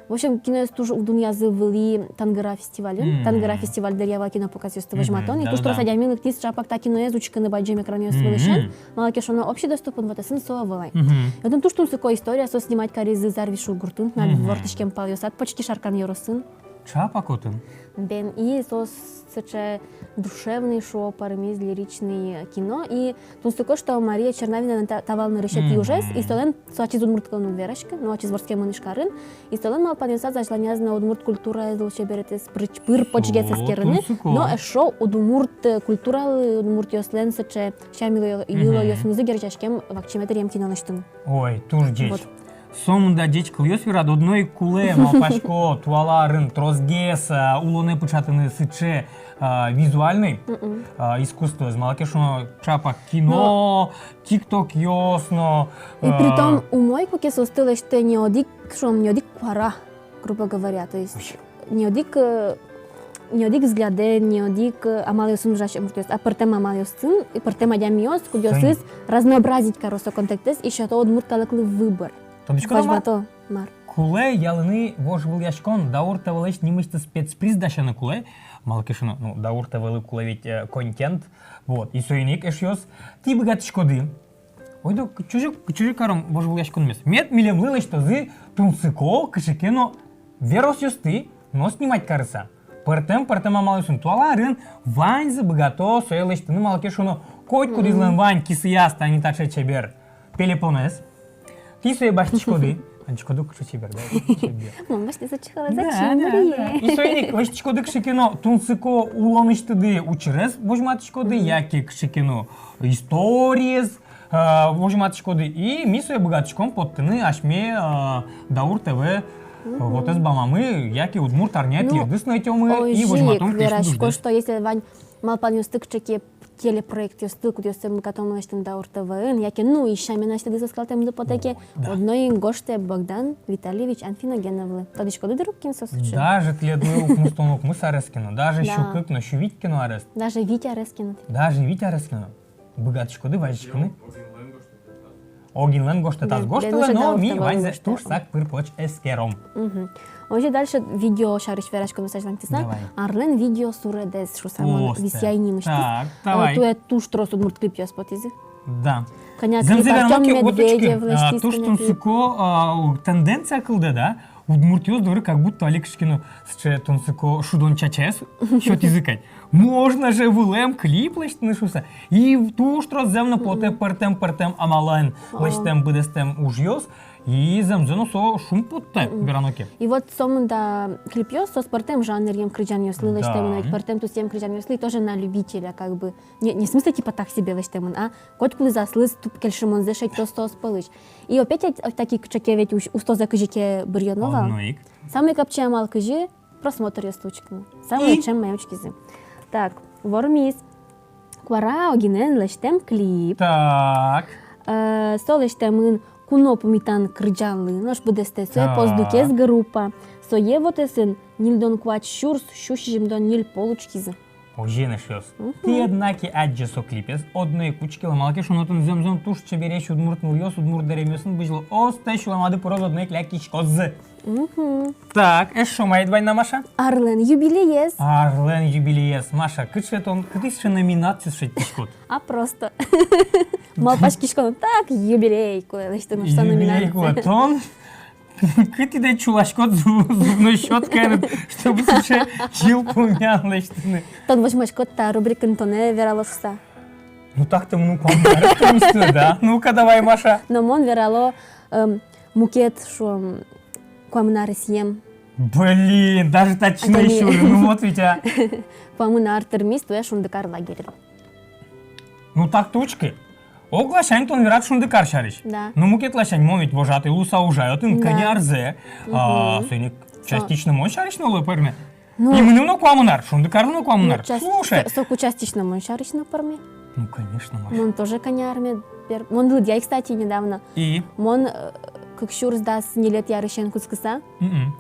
В общем, киноез туж уг дунъязы вылӥ «Тангыра» фестивальын. Мгм. «Тангыра» фестиваль дыръя вал кинопоказъёсты возьматон. Мгм. И туж трос адями лыктӥз чапак та киноез учкыны бадӟым экранъёс вылысен. Мгм. Малы ке шуоно, общий доступын вот отын со ӧвӧл ай. Мгм. И отын туж тунсыко история, соос снимать каризы Зарвишур гуртын, тынад вордӥськем палъёсад, почти Шаркан ёросын. Чапак отын. Бен, и соос сыӵе душевный, шуо, пӧрмиз лиричный кино. И тунсыко, что Мария Чернавиналэн та, та вал нырысетӥ ужез, и солэн, со ачиз удмурт кылын уг вераськы, но ачиз вордскемын Ижкарын, и солэн малпанъёсаз азьланяз на удмурт культураез, лулчеберетэз пыр-, пыр-почгес эскерыны, но эшшо удмурт, э, культуралы, удмуртъёслэн сыӵе сям-йыло-, йылоосынызы герӟаськем вакчи метръем кино лэсьтыны. Ой, туж ӟеч. Вот. Сомында ӟеч кылъёс верад, одно ик кулэ, малпасько, туала арын тросгес, а, улонэ пыӵатыны сыӵе, а, визуальный, а, искусствоез. Малы ке шуоно, чапак кино, тиктокъёс но, и притом умой, куке соосты лэсьтэ не одӥг, шуом, не одӥг куара, грубо говоря, то есть не одӥг, э, не одӥг взглядэн, не одӥг, э, амалъёсын ужась муртъёс, а пӧртэм амалъёсын, и пӧртэм адямиос, кудъёсыз разнообразить каро со контентэз, и сёто удмурт калыклы выбор. Тодӥськод-а, мар? Возьмато, мар. Кулэ ялыны вожвылъяськон, Даур ТВ-лэсь нимысьтыз спецприз дасяны кулэ, малы ке шуоно, ну, Даур ТВ-лы кулэ ведь, э, контент, вот, и соин ик, эшъёс, тӥ быгатӥськоды. Ойдо, кыӵе ке, кыӵе ке каром вожвылъяськонмес. Мед милемлы лэсьтозы тунсыко кыӵе ке но веросъёсты но снимать карыса. Пӧртэм, пӧртэм амалъёсын. Туала арын ваньзы быгато сое лэсьтыны, малы ке шуоно, котькудӥзлэн вань кисыяз тани таӵе чебер пелепонэз. Тӥ сое басьтӥськоды. Адӟиськоды, кыӵе чебер, да? Чебер. Мон басьтӥ сыӵе чехолэз. Да, да, да. И соин ик лэсьтӥськоды кыӵе ке но тунсыко улонысьтыды учырез возьматӥськоды, яке кыӵе ке но историез, а, возьматӥськоды, и ми сое быгатӥськом поттыны асьме, а, Даур ТВ, вотэс бамамы, яке Удмурт арняе тӥледыз но ӧтёмы, и возьматом кыӵе ке но уждэ. Верасько, что если вань малпанъёсты кыӵе ке телепроектъёсты, кудъёссэ ми быгатом лэсьтыны Даур ТВ-ын, яке, ну, и сямен асьтэды соскалтэмды потэ ке, одно ик гожтэ Богдан Витальевич Анфиногеновлы. Тодӥськоды дыр ук, кин со сыӵе? Даже тӥледлы укмыстон укмыс арес ке но, даже сю кык но, сю вить ке но арес. Даже вить арес ке но. Даже вить арес ке но. Быгатӥськоды вазиськыны. Огинлэн гожтэтаз гожтэлэ, но ми ваньзэ туж сак пыр-поч эскером. Мгм. Озьы дальше видео сярысь вераськон азьланьтыса. Давай. Арлэн видеосуредэз шуса мон висъяй нимысьтыз. Так, давай. Э, туэ туж трос удмурт клипъёс потӥзы. Да. Кӧня клип Артём Медведев лэсьтӥз, кӧня клип. Зэмзэ верано ке, вот учкы, а, туж тунсыко, а, тенденция кылдэ, да? Удмуртъёс доры как будто али кыӵе ке но сыӵе тунсыко шудон чачаез сётӥзы кадь. Можно же вылэм клип лэсьтыны шуса. И туж трос зэм но потэ пӧртэм-пӧртэм амалэн лэсьтэм быдэстэм ужъёс. И зэмзэ но со шумпоттэ, верано ке. И вот сомында клипъёс, соос пӧртэм жанръем кырӟанъёслы лэсьтэмын, ведь пӧртэм тусъем кырӟанъёслы, и тоже на любителя, как бы. Не, не в смысле, типа, так себе лэсьтэмын, а котькудӥз аслыз туп кельшымонзэ шедьтоз соос пӧлысь. И опять-таки кыӵе ке ведь ус-, устозэ кызьы ке быръёно вал. Одно ик. Самой капчи амал кызьы просмотръёсты учкыны. Самой ӵем мае учкизы. Так, вормиз. Куара огинэн лэсьтэм клип. Так. Э, со лэсьтэмын «Куно пумитан» кырӟанлы, нош быдэстэ сое «Поздукез» группа. Сое вотэсын ньыльдон куать сюрс сю сизьымдон ньыль пол учкизы. Озьыен, эшъёс. Мгм. Тӥ одно ик адӟе со клипез, одно ик учкелэ, малы ке шуоно, отын зэмзэ но туж чебересь удмурт нылъёс, удмурт дэремъёсын бызьыло. Осто, сюлмады пыроз, одно ик лякиськоз. Мгм. Так, эшшо мае вань на, Маша? Арлэн юбилеез. Арлэн юбилеез. Маша, кыӵе тон, кытысь сыӵе номинациез шедьтӥськод? А просто. Малпаськисько но, так, юбилей кулэ лэсьтыны, что номинация. Юбилей кулэ. Тон Кытӥ тӥ чуласькод зуб-, зубной щёткаен, чтобы сыӵе йылпумъян лэсьтыны? Тон возьмаськод та рубрикаын тонэ верало шуса. Ну так-то мыным куамын ар тырмиз, да? Ну-ка, давай, Маша. Но мон верало, эм, мукет, шуом, куамын аресъем. Блин, даже татчы но ещё, ну вот ведь, а. Куамын ар тырмиз туэ Шундыкар лагерьлы. Ну так-то учкы. Ог ласянь тон верад Шундыкар сярысь. Да. Ну, мукет ласянь, мон ведь вожатый луыса ужай отын, да, кӧня арзэ. А, мгм, соин ик со- частично мон сярысь но луэ, пӧрме. Ну, и мыным но куамын ар, Шундыкарлы но куамын ар. Ну, часть-, слушай. Со-, соку частично мон сярысь но пӧрме. Ну, конечно, Маша. Мон тоже кӧня ар мед пӧр-, мон лыдъяй, кстати, недавно. И? Мон, э, кык сюрс дас ньылетӥ арысен кутскыса. Мгм.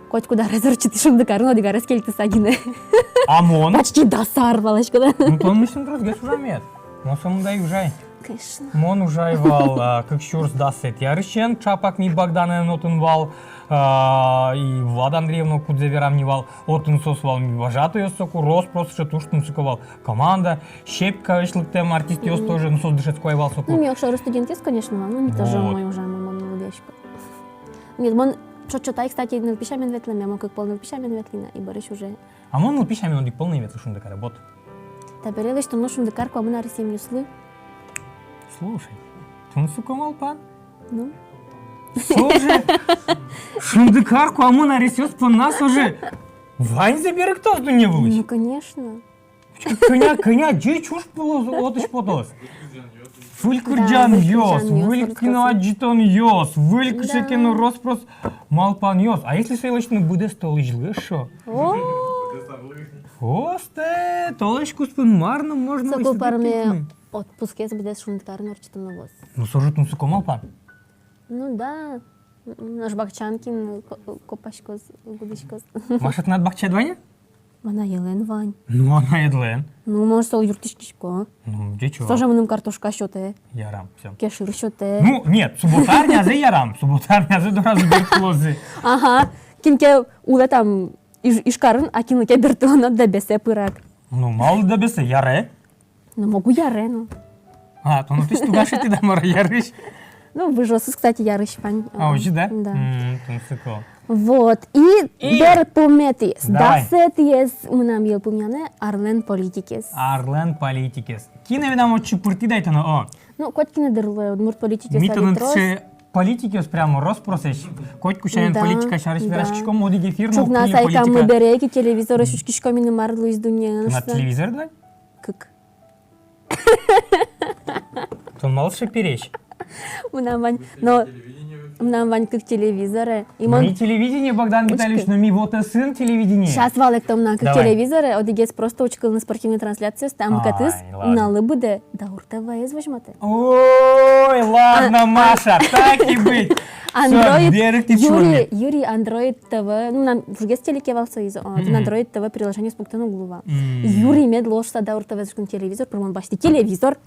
Котькуд арез ортчытӥ Шундыкарын, одӥг арез кельтыса гинэ. А мон? Почти дас ар, валаськод-а? Ну, тон мынэсьтым тросгес ужамед. Мон сомында ик ужай. Конечно. Мон ужай вал, а, кык сюрс дасэтӥ арысен, чапак ми Богданэн отын вал, а, и Влада Андреевна, кудзэ верам ни вал, отын соос вал ми вожатойёс, соку рос-прос сыӵе туж тунсыко вал команда, Щепкаысь лыктэм артистъёс тоже, ну, соос дышетско ай вал соку. Ну, ми огшоры студентъёс, конечно, вал, ну, ми тоже умой ужамы, мон лыдъясько. Нет, мон чот-чотай, кстати, нылпи сямен ветлэме, мон кык пол нылпи сямен ветлӥ на, и бӧрысь уже. А мон нылпи сямен одӥг пол но ӧй ветлы Шундыкаре, вот. Табере лэсьтоно Шундыкар куамын аресъемъёслы. Слушай, тунсыко малпан. Ну. Со же Шундыкар куамын аресъёс понна со же ваньзэ берыктоз дунне вылысь. Ну, конечно. Кӧня, кӧня ӟеч уж пулоз, отысь потоз. Выль кырӟанъёс, да, выль кырӟанъёс, выль кино адӟытонъёс, выль кыӵе ке но рос-прос малпанъёс. А если сое лэсьтыны быдэс толэзьлы эшшо? О! Осте, толэзь куспын мар но можно лэсьтыны. Соку пӧрме отпускез быдэс Шундыкарын ортчытоно луоз. Ну, со же тунсыко малпан. Ну да. М, нош бакчаын кин ко-, копаськоз, гудӥськоз? Маша, тынад бакчаед вань-а? Анаелэн вань. Ну, анаедлэн. Ну, мон солы юрттӥськисько. Ну, ӟеч. Со же мыным картошка сётэ. Ярам, всё. Кешыр сётэ. Ну, нет, суббота арнязэ ярам, суббота арнязэ доразы бертылозы. Ага, кин ке улэ там Иж-, Ижкарын, а кинлы ке бертылоно Дэбесэ пырак. Ну, малы Дэбесэ, Яре? Ну, могу Яре, ну. А, тон отысь тугашетӥд-а, мар-а, Ярысь? Ну, выжыосыз, кстати, Ярысь вань. А, озьы, да? Да. М, тунсыко. Вот, и, и берпуметӥез, давай, дасэтӥез мынам йылпумъянэ — арлэн политикез. Арлэн политикез. Кинэ меда мон чупыртӥ дайтоно, о? Ну, котькин дыр луэ, удмурт политикез. Ми тонэн трос. Политикез прямо рос-просэсь. Котьку сямен политика сярысь вераськиськом, одӥг эфир но. Чукна сайкамы бере ик телевизорысь учкиськом ини, мар луиз дуннеын. Тынад телевизоред вань? Кык. Тон малы сыӵе пересь? Мынам вань, но мынам вань кык телевизоре. И мон... Ми телевидение, Богдан Витальевич, но ми вотэсын телевидение. Щас валэктом на кык телевизоре, одӥгез просто учкылыны спортивный трансляциос, там кыкетӥез нуналлы быдэ Даур ТВ-ез возьматэ. Ой, ладно, а, Маша, так и быть. Всё, Android, берыктӥд шуоно. Юри, Юри, Android ТВ, ну, мынам вужгес телеке вал соиз, о, отын Android ТВ приложениез пуктыны уг луы вал. Юри мед луоз шуса Даур ТВ-ез учкыны телевизор, пыр мон басьтӥ телевизор.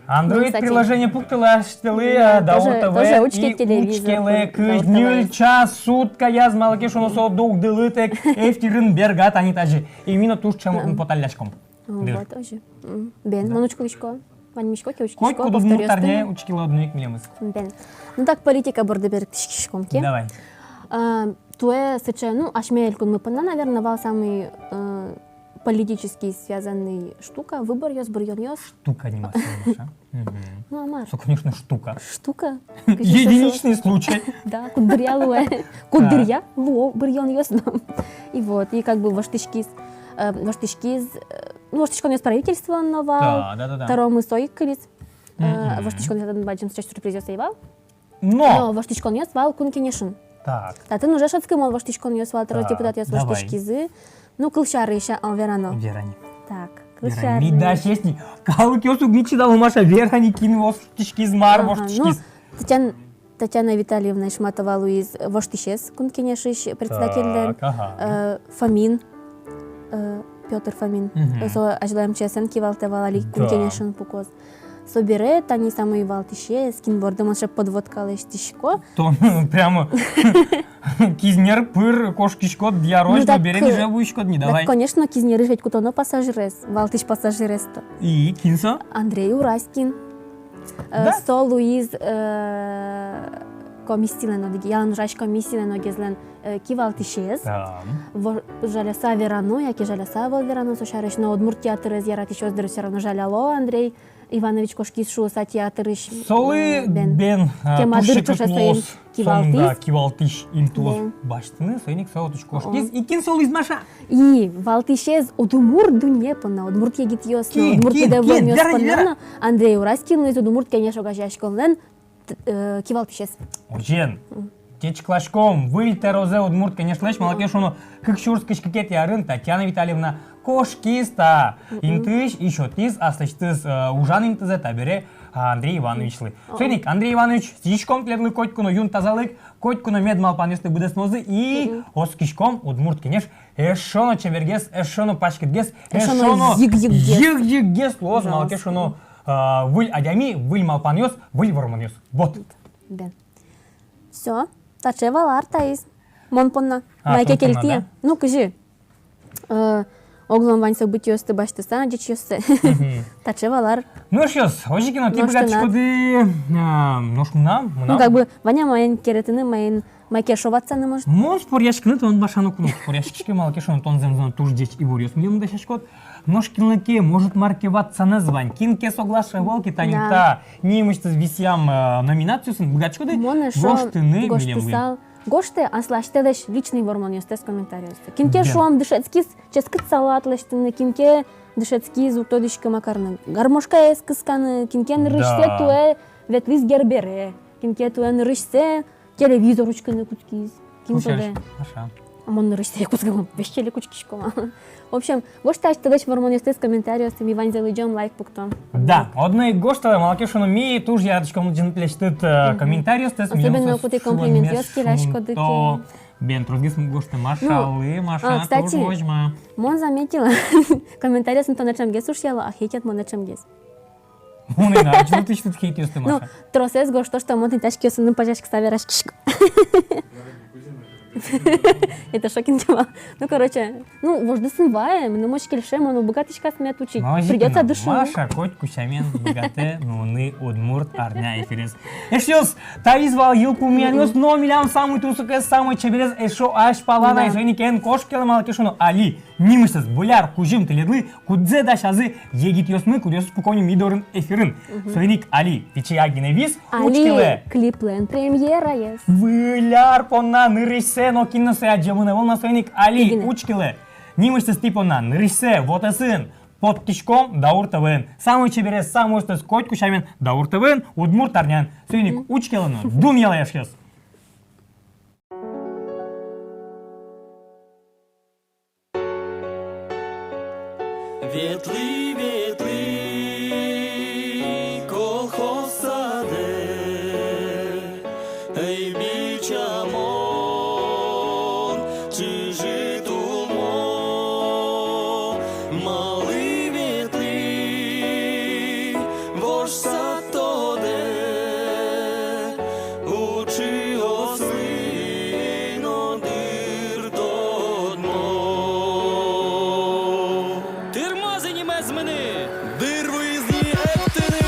Android приложение пуктылэ, асьтэлы, да, Даур ТВ, тоже, тоже учке телевизор, учкелэ, пыр, кызь ньыль час суткаяз, малы ке шуоно, со дугдылытэк эфирын берга тани тазьы. И ми но туж ӵем отын поталляськом. Дыр. Вот, озьы. М, бен, мон учкылӥсько. Ваньмисько ке, учкисько, повторюсь. Котькуд удмурт арняе учкылэ одно ик милемыз. Бен. Ну так, политика борды берыктӥськиськом ке. Давай. А, туэ сыӵе, ну, асьме элькунмы понна, наверно, вал самый, э, политический связанный штука, выборъёс, быръёнъёс. Штука нимаз, Маша. Мгм. Ну, а мар? Что, конечно, штука. Штука. Единичный случай. Да, куддыръя луэ. Куддыръя луо быръёнъёс. И вот, и как бы воштӥськиз, э, воштӥськиз, э, ну, воштӥськонъёс правительствоын но вал. Да, да, да, да. Тӧромы со ик кылиз. Э, воштӥськонъёс татын бадӟым сыӵе сюрпризъёс ӧй вал. Но! Но воштӥськонъёс вал Кун Кенешын. Так. Татын уже шӧдскымон воштӥськонъёс вал, тӧро депутатъёс воштӥськизы. Ну, кылсярысь, а, верано. Верани. Так, кылсярысь. Верани. Ми дась есть ни. Калыкъёс уг ни чидало, Маша, верани, кин воштӥськиз, мар воштӥськиз. Ага, ну, Татьяна, Татьяна Витальевна Ишматова луиз воштӥсез Кун Кенешысь председательлэн. Так, ага. Э, Фомин, э, Пётр Фомин. Мгм. Со азьло МЧС-эн кивалтэ вал, али Кун Кенешын пукоз. Собере тани самой валтӥсез, кин борды мон сыӵе подводка лэсьтӥсько. Тон прямо Кизнер пыр кошкиськод, Дьярозь но берен уже вуиськод ни, давай. Ну так, конечно, Кизнерысь ведь кутоно пассажирез, валтӥсь пассажирез-то. И кин со? Андрей Ураськин. Э, да? Со луиз, э, комиссилэн одӥг, ялан ужась комиссилэн огезлэн, э, кивалтӥсез. Да. Во-, жаляса верано, яке жаляса ӧвӧл верано со сярысь, но удмурт театрез яратӥсьёс, дыр, всё равно жаляло, Андрей Иванович кошкиз шуыса театрысь. Солы, э, бен, бен, э, кема туж дыр секыт ӵошен луоз, кивалтӥсь. Соин, да, кивалтӥсь интыос, бен, басьтыны, соин ик со отысь кошкиз. О. И кин со луиз, Маша? И валтӥсез удмурт дунне понна, удмурт егитъёс но, кин, удмурт, кин, пиде, кин? Вӧлмиос, Вера, понна, Вера, но Андрей Ураськин луиз Удмурт Кенеш огазеяськонлэн т-, э, кивалтӥсез. Озьыен. М. Ӟечкыласьком выль тӧрозэ Удмурт Кенешлэсь, малы ке шуоно, кык сюрс кызь кыкетӥ арын Татьяна Витальевна кошкиз та, мгм, интыысь и сётӥз аслэсьтыз, э, ужан интызэ табере, а, Андрей Ивановичлы. О. Соин ик, Андрей Иванович, сӥзиськом тӥледлы котьку но юн тазалык, котьку но мед малпанъёсты быдэсмозы и, мгм, оскиськом, Удмурт Кенеш эшшо но чебергес, эшшо но паськытгес, эшшо но, эшшо но йыг-йыггес, йыг-йыггес луоз, пожалуйста, малы ке шуоно, а, выль адями, выль малпанъёс, выль вормонъёс. Вот. Бен. Всё. Таӵе вал ар таиз. Мон понна. А, мон понна, да? Мае ке кельтӥ-а? Ну, кызьы? Э, огъя вань событиосты басьтыса, ӟечъёссэ. Мгм. Таӵе вал ар. Ну, эшъёс, озьы ке но, тӥ быгатӥськоды, а, нош мынам, мынам. Ну, как бы, вань-а маин керетыны, маин, мае ке шуо ватсаны, может? Мон споръяськыны тон, Маша, ноку но уг споръяськиськы, малы ке шуоно, тон зэмзэ но туж ӟеч иворъёс милемлы дасяськод. Нош кинлы ке, может, мар ке ватсанэз вань. Кин ке соглаш ӧвӧл ке тани, да, та нимысьтыз висъям, э, номинациосын, быгатӥськоды гожтыны милемлы. Мон эшшо гожтысал. Гожтэ аслэсьтыдлэсь личный вормонъёстэс комментариосты. Кин ке, да, шуом, дышетскиз ческыт салат лэсьтыны, кин ке дышетскиз, уг тодӥськы, ма карыны, гармошкаез кысканы, кин ке нырысьсэ, да, туэ ветлӥз Гербере, кин ке туэ нырысьсэ телевизор учкыны кутскиз. Кин тодэ. Слушай, Маша. А мон нырысьсэ кутскылом, весь телек учкиськом. В общем, гожтэ асьтыдлэсь вормонъёстэс комментариосты, ми ваньзэ лыдӟом, лайк пуктом. Да, одно ик гожтэлэ, малы ке шуоно, ми туж яратӥськом лыдӟыны тӥлесьтыд, э, комментариостэс. Особенно кудӥ комплиментъёс келяськоды ке. Бен, тросгес гожтэ Машалы, ну, Маша, а, кстати, туж возьма. Мон заметила, комментариосын тонэ ӵемгес ушъяло, а хейтят монэ ӵемгес. Мон ӧй на адӟылы тӥлесьтыд хейтъёсты, Маша. Ну, тросэз гожто, что мон тӥни таӵе киосыным пазяськыса вераськисько. Это шокинг тема. Ну, короче, ну, вождэс эн вае, мыным озьы кельше, мон уг быгатӥськы асме учкыны. Придётся дышыны. Маша котьку сямен быгатэ нуыны удмурт арня эфирез. Эшъёс, таиз вал йылпумъянъёс, но милям самой тунсыкез, самой чеберез эшшо азьпалан. Ай, соин ик эн кошкелэ, малы ке шуоно, али нимысьтыз выль ар кузьым тӥледлы, кудзэ дасязы егитъёсмы, кудъёсыз пуко ни ми дорын эфирын. Мгм. Соин ик али пичияк гинэ вис, али учкелэ. Клиплэн премьераез. Выль ар понна нырысьсэ, но кин но сое адӟемын ӧвӧл на, соин ик али учкелэ. Нимысьтыз тӥ понна нырысьсэ вотэсын поттӥськом Даур ТВ-ын. Самой чеберез, самой усьтыз котьку сямен Даур ТВ-ын, удмурт арняын. Соин ик учкелэ но дунъялэ, эшъёс. Ветлӥ, ветлӥ колхоз садэ, ӧй бича мон чыжы-тулмо, малы ветлӥ вож сад тодэ, учыослы но дыр тодмо. Тырмоз ини мӧзмыны, дыр вуиз ни эктыны.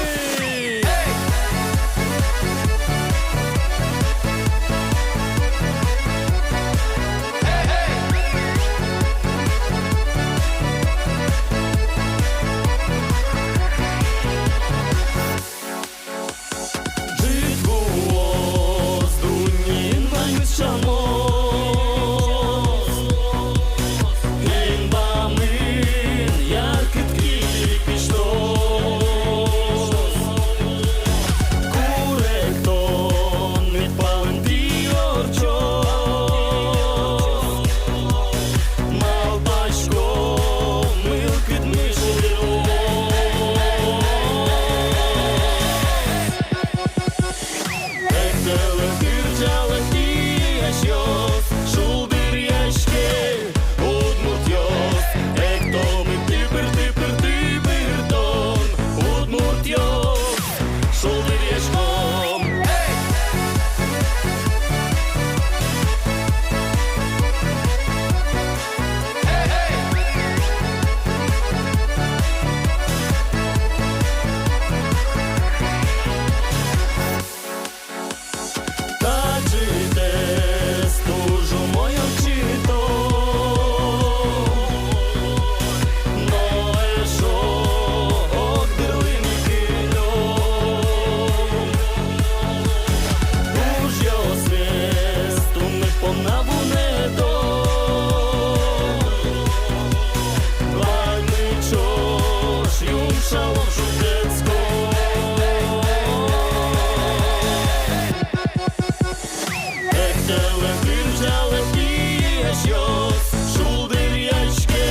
Кырӟалэ, кырӟалэ, пиосъёс, шулдыръяське,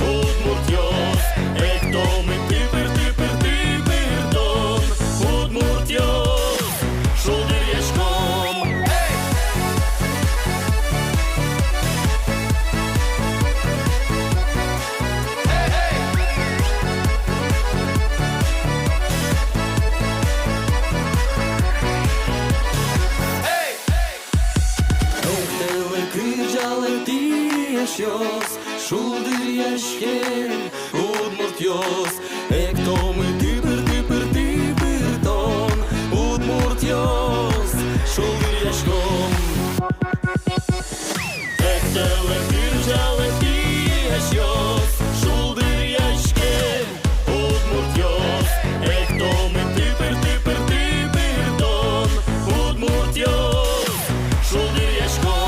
удмуртъёс, эктомы тыпыр-тыпыр, тыпыртон, удмуртъёс, шулдыръяськом. Эктэлэ, кырӟалэ, пиосъёс, шулдыръяське, удмуртъёс, эктомы тыпыр-тыпыр, тыпыртон, удмуртъёс, шулдыръяськом. Эктэлэ, кырӟалэ, пиосъёс, шулдыръяське, удмуртъёс, эктомы тыпыр-тыпыр, тыпыртон, удмуртъёс, шулдыръяськом.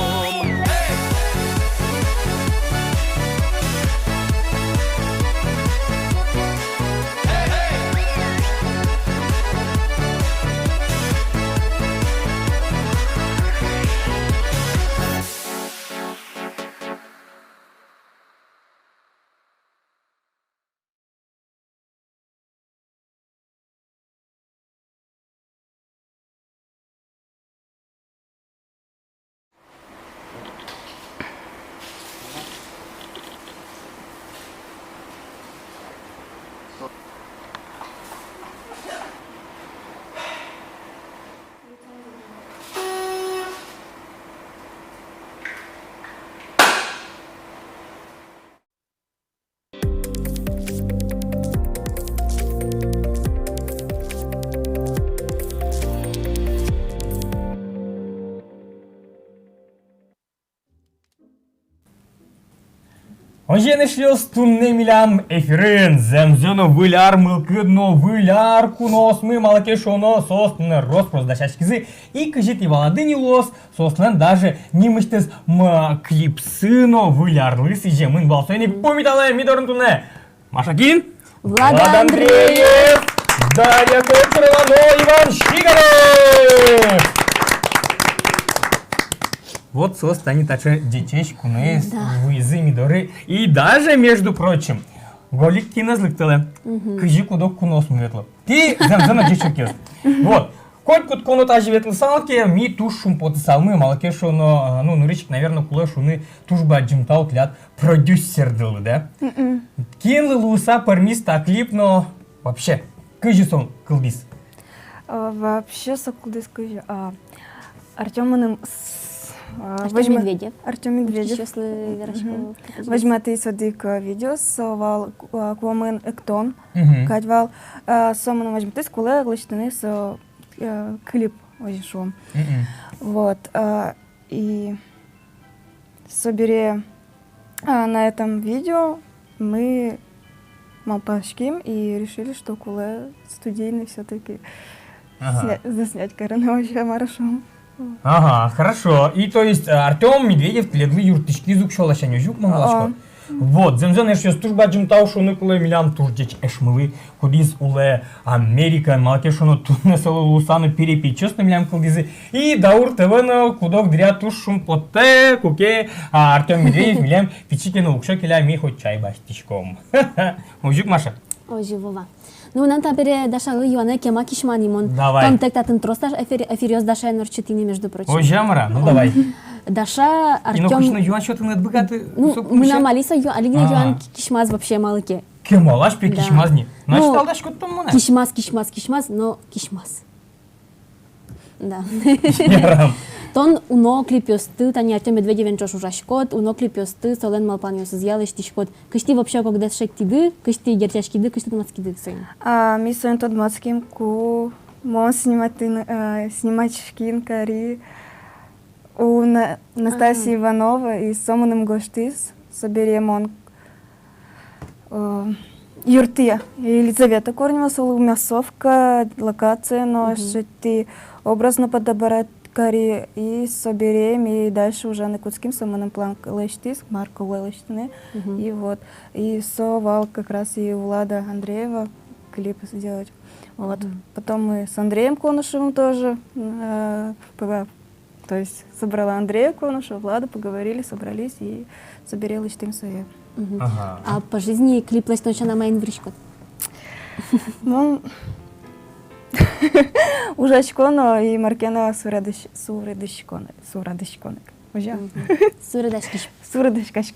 Озьыен, эшъёс, туннэ милям эфирын зэмзэ но выль ар мылкыд но выль ар куноосмы, малы ке шуоно, соос туннэ рос-прос дасяськизы, и кызьы тӥ валады ни, луоз, соослэн даже нимысьтыз ма-, клипсы но выль арлы сӥземын вал. Соин ик пумиталэ ми дорын туннэ Маша Кин, Влад Андреев, Дарья Кочерова но Иван Щиганов. Вот соос тани таӵе ӟечесь куноос вуизы ми доры. И даже, между прочим, Голик Кинэз лыктэлэ. Мгм. Кызьы куд-ог куноосмы ветло. Тӥ зэмзэ но ӟечокъёс. Вот. Котькуд куноос тазьы ветлысал ке, ми туж шумпотысалмы, малы ке шуоно, а, ну, нырысь ик, наверно, кулэ шуыны туж бадӟым тау тӥляд продюсердылы, да? Мгм. Кинлы луыса пӧрмиз та клип но вообще, кызьы со кылдӥз? А, вообще со кылдӥз кызьы, а, Артём мыным с-, а, Артём возьма-, Медведев. Артём Медведев. Мгм. Возьматӥз одӥг, а, видео, со вал, а, куамын эктон, мгм, кадь вал, а, со мыным возьматӥз, кулэ лэсьтыны со, а, клип, озьы шуом. Мгм. Вот, а, и собере, а, на этом видео мы малпаським и решили, что кулэ студийный всё-таки, ага, сня-, заснять карыны, вообще, мар-а шуом. Ага, хорошо. И то есть, э, Артём Медведев тӥледлы юрттӥськиз уксё ласянь, озьы-а, мон валасько? О. Вот, зэмзэ но, эшъёс, туж бадӟым тау шуыны кулэ милям туж ӟеч эшмылы, кудӥз улэ Америкаын, малы ке шуоно, туннэ солы луыса но перепечъёс но милям кылдӥзы. И Даур ТВ но куд-ог дыръя туж шумпоттэ, куке, а, Артём Медведев милям пичи ке но уксё келя, ми хоть чай басьтӥськом. Озьы-а, Маша? Озьы, Вова. Ну, мынам табере Дашалы юанэ, кема кисьма ни мон. Давай. Тон тэк татын трос эфир-, эфиръёс Дашаен ортчытӥд ни, между прочим. Озьы-а, мар-а? Ну, давай. Даша, Артём. И нокыӵе но юан сётыны ӧд быгаты. Ну, мынам али со ю-, али гинэ юан ки-, кисьмаз вообще, малы ке. Кемалась пе кисьмаз ни. Да. Значит, ну, алдаськод тон монэ. Кисьмаз, кисьмаз, кисьмаз, но кисьмаз. Да. Ярам. Тон уно клипъёсты, тани Артём Медведевен ӵош ужаськод, уно клипъёсты солэн малпанъёсызъя лэсьтӥськод. Кызьы тӥ вообще ог-огдэс шедьтӥды, кызьы тӥ герӟаськиды, кызьы тӥ тодматскиды соин? А, ми соин тодматским, ку мон сниматьтӥ-, а, сниматьскын кари у На-, Настасья Иванова, и со мыным гожтӥз, собере мон, э, юрттӥ Елизавета Корнева, солы массовка, локация но, мгм, шедьтӥ, образ но подобрать кари, и собере ми дальше ужаны кутским, со мыным план лэсьтӥз, мар кулэ лэсьтыны, мгм, и вот. И со вал как раз и Влада Андреева клип сделать. Вот. Мгм. Потом мы с Андреем Конышевым тоже, э, п-, То есть собрала Андрея Конышева, Влада, поговорили, собрались и собере лэсьтӥм сое. Мгм. Ага. А по жизни клип лэсьтон сяна маин выриськод? Мон ужасько но и мар ке но суредысь-, суредӥсько но, суредӥсько но. Ужа? Мгм. Суредаськись-, Суредаськаськ-,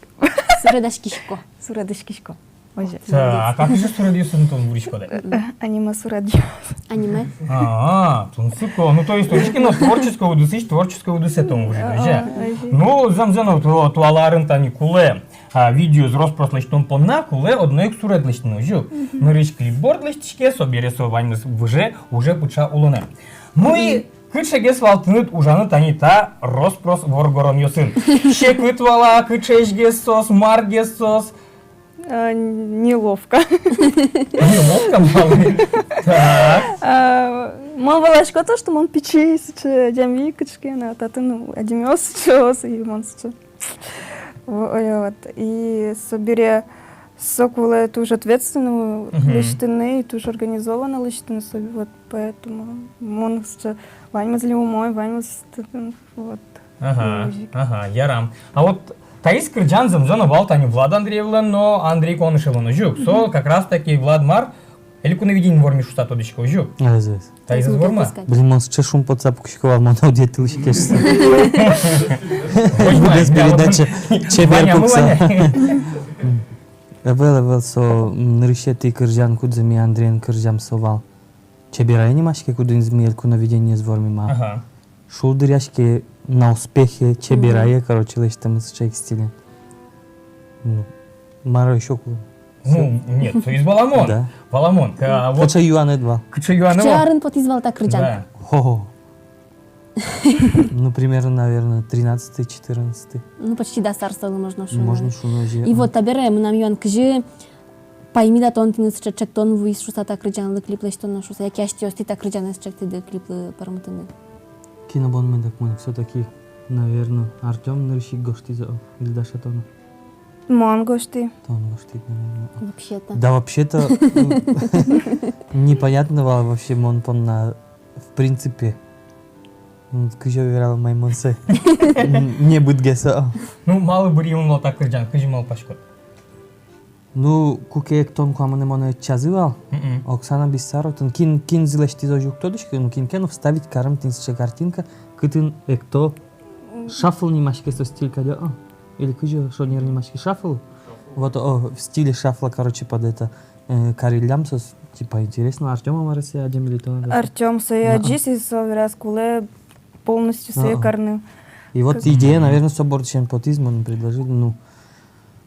суредаськисько. Суредаськисько. Озьы. Так, а кызьы суредъёсын тон выриськод? Э, аниме суредъёс. Аниме? А, тунсыко. Ну, то есть, точно, но творческой удысысь творческой удысэ тон выриськод, озьы? А, озьы. Ну, зэм-зэм но, ту-, туала арын тани кулэ, а, видеоез рос-прос лэсьтон понна кулэ одно ик суред лэсьтыны, озьы. Мгм. Нырысь клипборд лэсьтӥське, собере со ваньмыз выже, уже пыӵа улонэ. Ну и кыӵегес вал тыныд ужаны тани та рос-прос воргоронъёсын? Секыт вал-а, кыӵеесьгес соос, маргес соос? А, неловко. Неловко, малы? Так. А, мон валасько то, что мон пичи, сыӵе адями кыӵе ке но, а татын адямиос сыӵеос, и мон сыӵе. Во-, ой, вот. И собере со кулэ туж ответственно, мгм, лэсьтыны, и туж организованно лэсьтыны, со-, вот поэтому мон сыӵе, ваньмыз ли умой, ваньмыз татын, вот. Ага, ага, ярам. А вот таиз кырӟан зэмзэ но вал тани Влад Андреевлэн но Андрей Конышевлэн но, озьы ук. Со как раз таки Влад мар, «Элькуновидение» вормиз шуса тодӥсько, озьы ук. Озьы, озьы. Таиз ӧз ворма? Блин, мон сыӵе шумпотыса пукисько вал, мон одӥг тылӥське шуса. Быдэс передача чебер пукса. Ӧвӧл, ӧвӧл, со, м, нырысетӥ кырӟан, кудзэ ми Андреен кырӟам, со вал «Чеберае» нимаське, кудӥныз ми «Элькуновидениез» вормим. Ага. Шулдыръяське на успехе, «Чеберае», мгм, короче, лэсьтэмын сыӵе ик стилен. Ну, мар ещё кулэ? Ну, нет, соиз валамон. Да. Валамон. Ка-, а вот кыӵе юанэд вал? Кыӵе юанэд вал? Кыӵе арын потӥз вал та кырӟан? Да. Хо-хо. Ну, примерно, наверное, тринадцатый, четырнадцатый. Ну, почти дас ар солы, можно шуыны. Можно шуыны, озьы. И вот табере мынам юан: кызьы паймид-а тон, тыныд сыӵе ӵектон вуиз шуса та кырӟанлы клип лэсьтоно шуса, яке асьтэос тӥ та кырӟанэз ӵектӥды клиплы пӧрмытыны? Кин-о бон меда, мон, всё-таки, наверное, Артём нырысь ик гожтӥз, о, или Даша, тон-а? Мон гожтӥ. Тон гожтӥд, наверное. Вообще-то. Да, вообще-то, м, непонятно вал вообще мон понна, в принципе. М, кызьы верало, май мон сое. М, небыт гес, о. Ну, малы бырйымон вал та кырӟан, кызьы малпаськод? Ну, куке эктон куамынэ монэ ӧтчазы вал, мгм, Оксана Бессарова отын, кин, кинзы лэсьтӥз, озьы ук тодӥсько, ну, кин ке но вставить карем тӥни сыӵе картинка, кытын экто, шафл нимаське со стиль кадь, а? Или кызьы шонер нимаське, шафл? Вот, о, в стиле шафла, короче, под это, э, кариллям соос, типа, интересно, Артём-а мар-а сое адӟем или тон-а? Артём сое адӟиз, и со вераз, кулэ полностью сое карны. И вот идея, наверное, со бордысен потӥз, мон предложил, ну,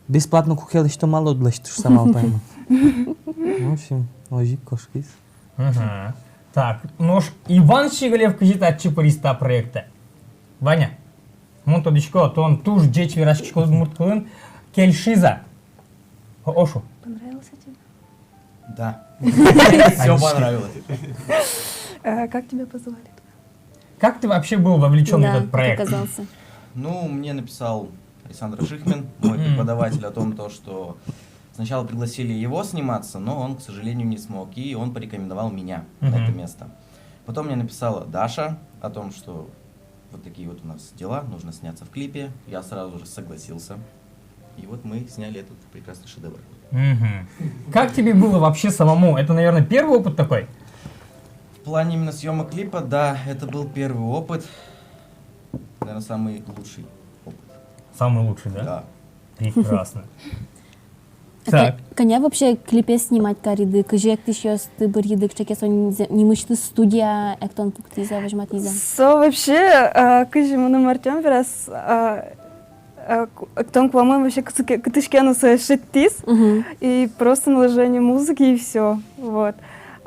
бесплатно куке лэсьто, малы уд лэсьты шуса малпай мон. В общем, озьы ик кошкиз. Мгм. Так, нош Иван Щеголев кызьы татчы пыриз та проектэ? Ваня, мон тодӥсько, тон туж ӟеч вераськиськод удмурт кылын, кельшиз-а? О-, ошу. Понравился тебе? Да. Всё понравилось. А как тебя позвали? Как ты вообще был вовлечён в этот проект? Да, как оказался? Ну, мне написал Александр Шихмин, мой преподаватель, о том, то, что сначала пригласили его сниматься, но он, к сожалению, не смог, и он порекомендовал меня на это место. Потом мне написала Даша о том, что вот такие вот у нас дела, нужно сняться в клипе. Я сразу же согласился. И вот мы сняли этот прекрасный шедевр. Мгм. Как тебе было вообще самому? Это, наверное, первый опыт такой? В плане именно съёмок клипа, да, это был первый опыт. Наверное, самый лучший опыт. Самый лучший, да? Да. Прекрасно. Так. Кӧня вообще клипез снимать кариды, кызьы эктӥсьёсты бырйиды, кыӵе ке со нимысьтыз студия эктон пуктӥз-а, возьматӥз-а? Со вообще, а, кызьы мыным Артём вераз, а, а, ку-, эктон куамын вообще кытысь ке, кытысь ке но сое шедьтӥз, и просто наложение музыки, и всё. Вот.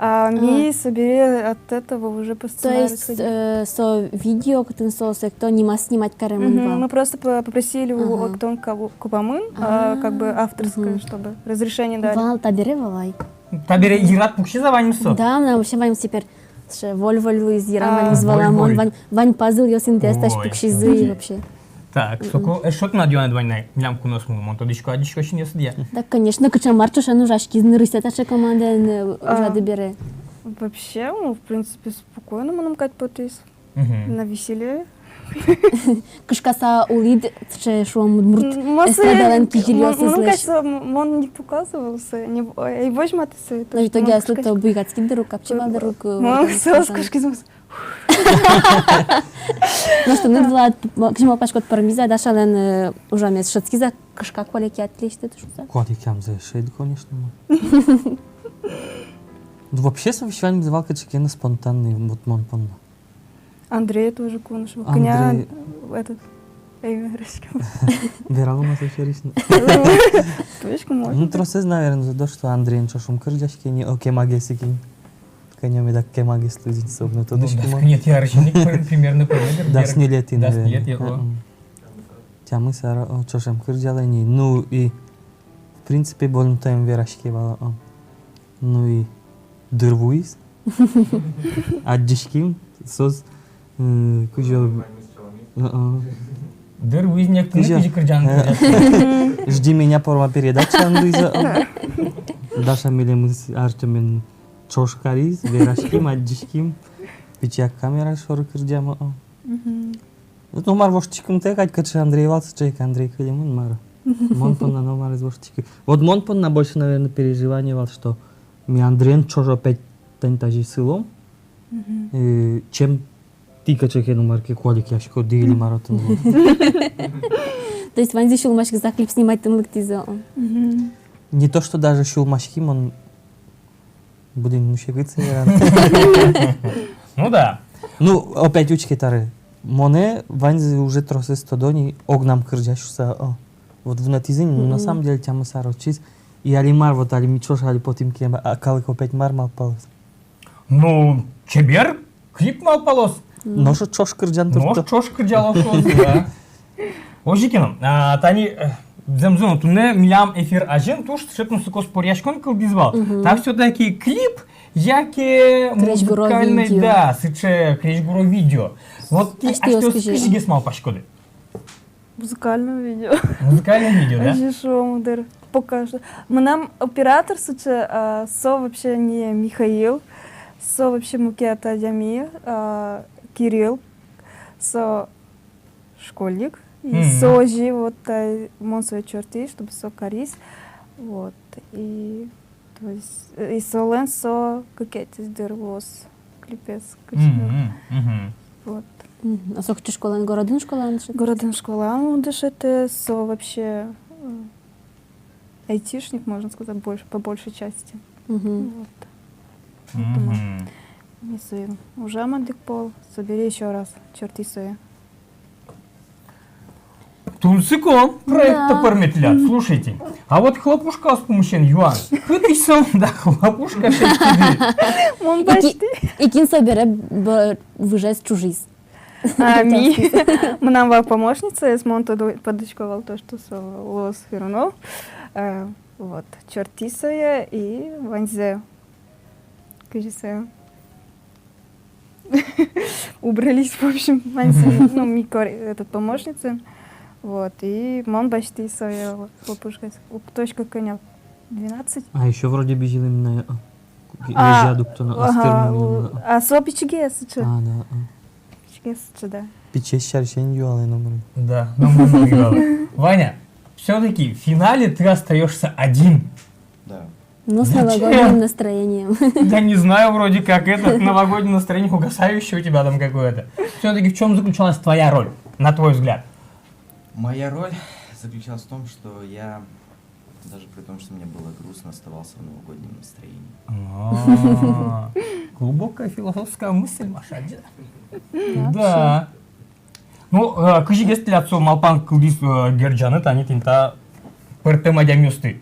А ми собере от этого уже по сценарию сходили. То есть, э, со видео, кытын соос экто, нимаз снимать каремын вал? Мгм. Мы просто по-, попросили у, эктон ку-, куамын, а, как бы авторское, чтобы разрешение дали. Вал, табере вал ай. Табере йырад пуксиз-а ваньмыз со? Да, мынам вообще ваньмыз теперь сыӵе воль-воль луиз, йырам ваньмыз валамон, вань, вань пазлъёс интыяз таӵе пуксизы вообще. Так, соку эшшо тынад юанэд вань на, милям куноосмылы, мон тодӥсько, адӟисько синъёсыдъя. Да, конечно, кыӵе мар ӵошен ужаськиз нырысьсэ таӵе командаен, э, ужады бере? Вообще, ну, в принципе, спокойно мыным кадь потӥз. Мгм. Навеселее. Кышкаса улӥд, сыӵе, шуом, удмурт эстрадалэн кизилиосызлэсь. Мон, мон, кажется, м-, мон не показывался, не, э, возьматӥ сое. Но в итоге аслыд то буйгатскид дыр ук, капчи вал дыр ук, э, мон соос кышкизмос. Нош тыныд, Влад, м, кызьы малпаськод, пӧрмиз-а Дашалэн, э, ужамез, шӧдскиз-а, кышка куалекъя тӥлесьтыд шуса? Куалекъямзэ шӧдӥ, конечно, мон. Ну, вообще, со весь ваньмыз вал кыӵе ке но спонтанный, вот мон понна. Андрей тоже кунышма. Кӧня этот, эй, вераськем. Вералом-а со сярысь? Точка, можно. Ну, тросэз, наверное, за то, что Андреен ӵош ум кырӟаське ни, о, кемагес ик ини. Кӧня меда кемагес луиз ини со, но тодӥськом. Ну, дас куинетӥ арысен ик, примерно, пӧрме дыр. Дас ньылетӥ, наверное. Дас ньылетӥ, о. Мгм. Тямыс ар, о, ӵошен кырӟалэ ни. Ну и, в принципе, больно таем вераське вал, о. Ну и дыр вуиз. Адӟиським, соос, м, кызьы, э, э. Дыр вуиз ни, кызьы, кызьы кырӟан, э, кырӟан. «Жди меня» порма передачаын луиз, э. Даша милемыз Артёмен ӵош кариз, вераським, адӟиським. Пичияк камера шоры кырӟам, э. Мгм. Вот номыр воштӥськымтэ кадь, кыӵе Андрей вал, сыӵе ик Андрей кылемын, мар-а. Мон понна номыр ӧз воштӥськы. Вот мон понна больше, наверное, переживание вал, что ми Андреен ӵош опять тани тазьы сылом, мгм, э, чем тӥ кыӵе ке но мар ке куалекъяськоды или мар отын вот. То есть ваньзы сюлмаськыса клип снимать тын лыктӥзы, о? Мгм. Не то, что даже сюлмаськи, мон будем, ну, секыт сыграем. Ну да. Ну, опять учке, табере. Монэ ваньзы уже тросэз тодо ни, огнам кырӟа шуса, о. Вот вунэтӥзы ни, ну, на самом деле, тямыс ар ортчиз. И али мар, вот али ми ӵош али потӥм ке, а калык опять мар малпалоз? Ну, чебер клип малпалоз. Нош ӵош кырӟан туртто. Нош ӵош кырӟалоз шуоз, да. Озьы ке но, а, тани, э, зэмзэ но, туннэ милям эфир азьын туж сыӵе тунсыко споръяськон кылдӥз вал. Мгм. Та всё-таки клип яке музыкальный, да, сыӵе крезьгуро видео. Вот тӥ асьтэос кызьы, кызьы гес малпаськоды? Музыкальное видео. Музыкальное видео, да? Озьы шуом дыр. Пока что. Мынам оператор сыӵе, а, со вообще не Михаил, со вообще мукет адями, а, Кирилл, со школьник, и, мгм, со озьы вот, а, мон сое ӵортӥ, чтобы со кариз. Вот. И, то есть, э, и солэн со кыкетӥез дыр луоз клипез кыӵе. Мгм, мгм. Вот. Мгм. А со кыӵе школаын, городын школаын дышетэ? Городын школаын дышетэ, со вообще, э, айтишник, можно сказать, больше, по большей части. Мгм. Вот. Поэтому, мгм, ми соин ужам одӥг пол, собере ещё раз ӵортӥ сое. Тунсыко проект, да, пӧрме тӥляд, слушайте. А вот хлопушкаос пумысен юан. Кытысь сомында хлопушка шедьтӥды? Мон басьтӥ. И ки-, и кин собере б-, выжез ӵужиз? А, ми. Мынам вал помощницаез, мон тодӥсько вал то, что со луоз Смирнов. Э, вот, ӵортӥ сое и ваньзэ. Кызьы сое. Убрались, в общем, ваньзэ, мгм, ну, ми кор-, этот, помощница. Вот, и мон басьтӥ сое хлопушкаез. Уг тодӥськы, кӧня, двенадцать. А ещё вроде бызьылӥм на, а, ага, а со пичигес сыӵе. А, да, а. Пичигес сыӵе, да. Пичиез сярысь эн юалэ номыр. Да, номыр но юалэ. Ваня, всё-таки в финале ты остаёшься один. Да. Ну, с новогодним настроением. Я не знаю, вроде как это, новогоднее настроение угасающее у тебя там какое-то. Всё-таки в чём заключалась твоя роль, на твой взгляд? Моя роль заключалась в том, что я, даже при том, что мне было грустно, оставался в новогоднем настроении. А, глубокая философская мысль, Маша, да? Да. Ну, э, кызьы гес тӥляд со малпан кылдӥз, э, герӟаны тани тӥни та пӧртэм адямиосты?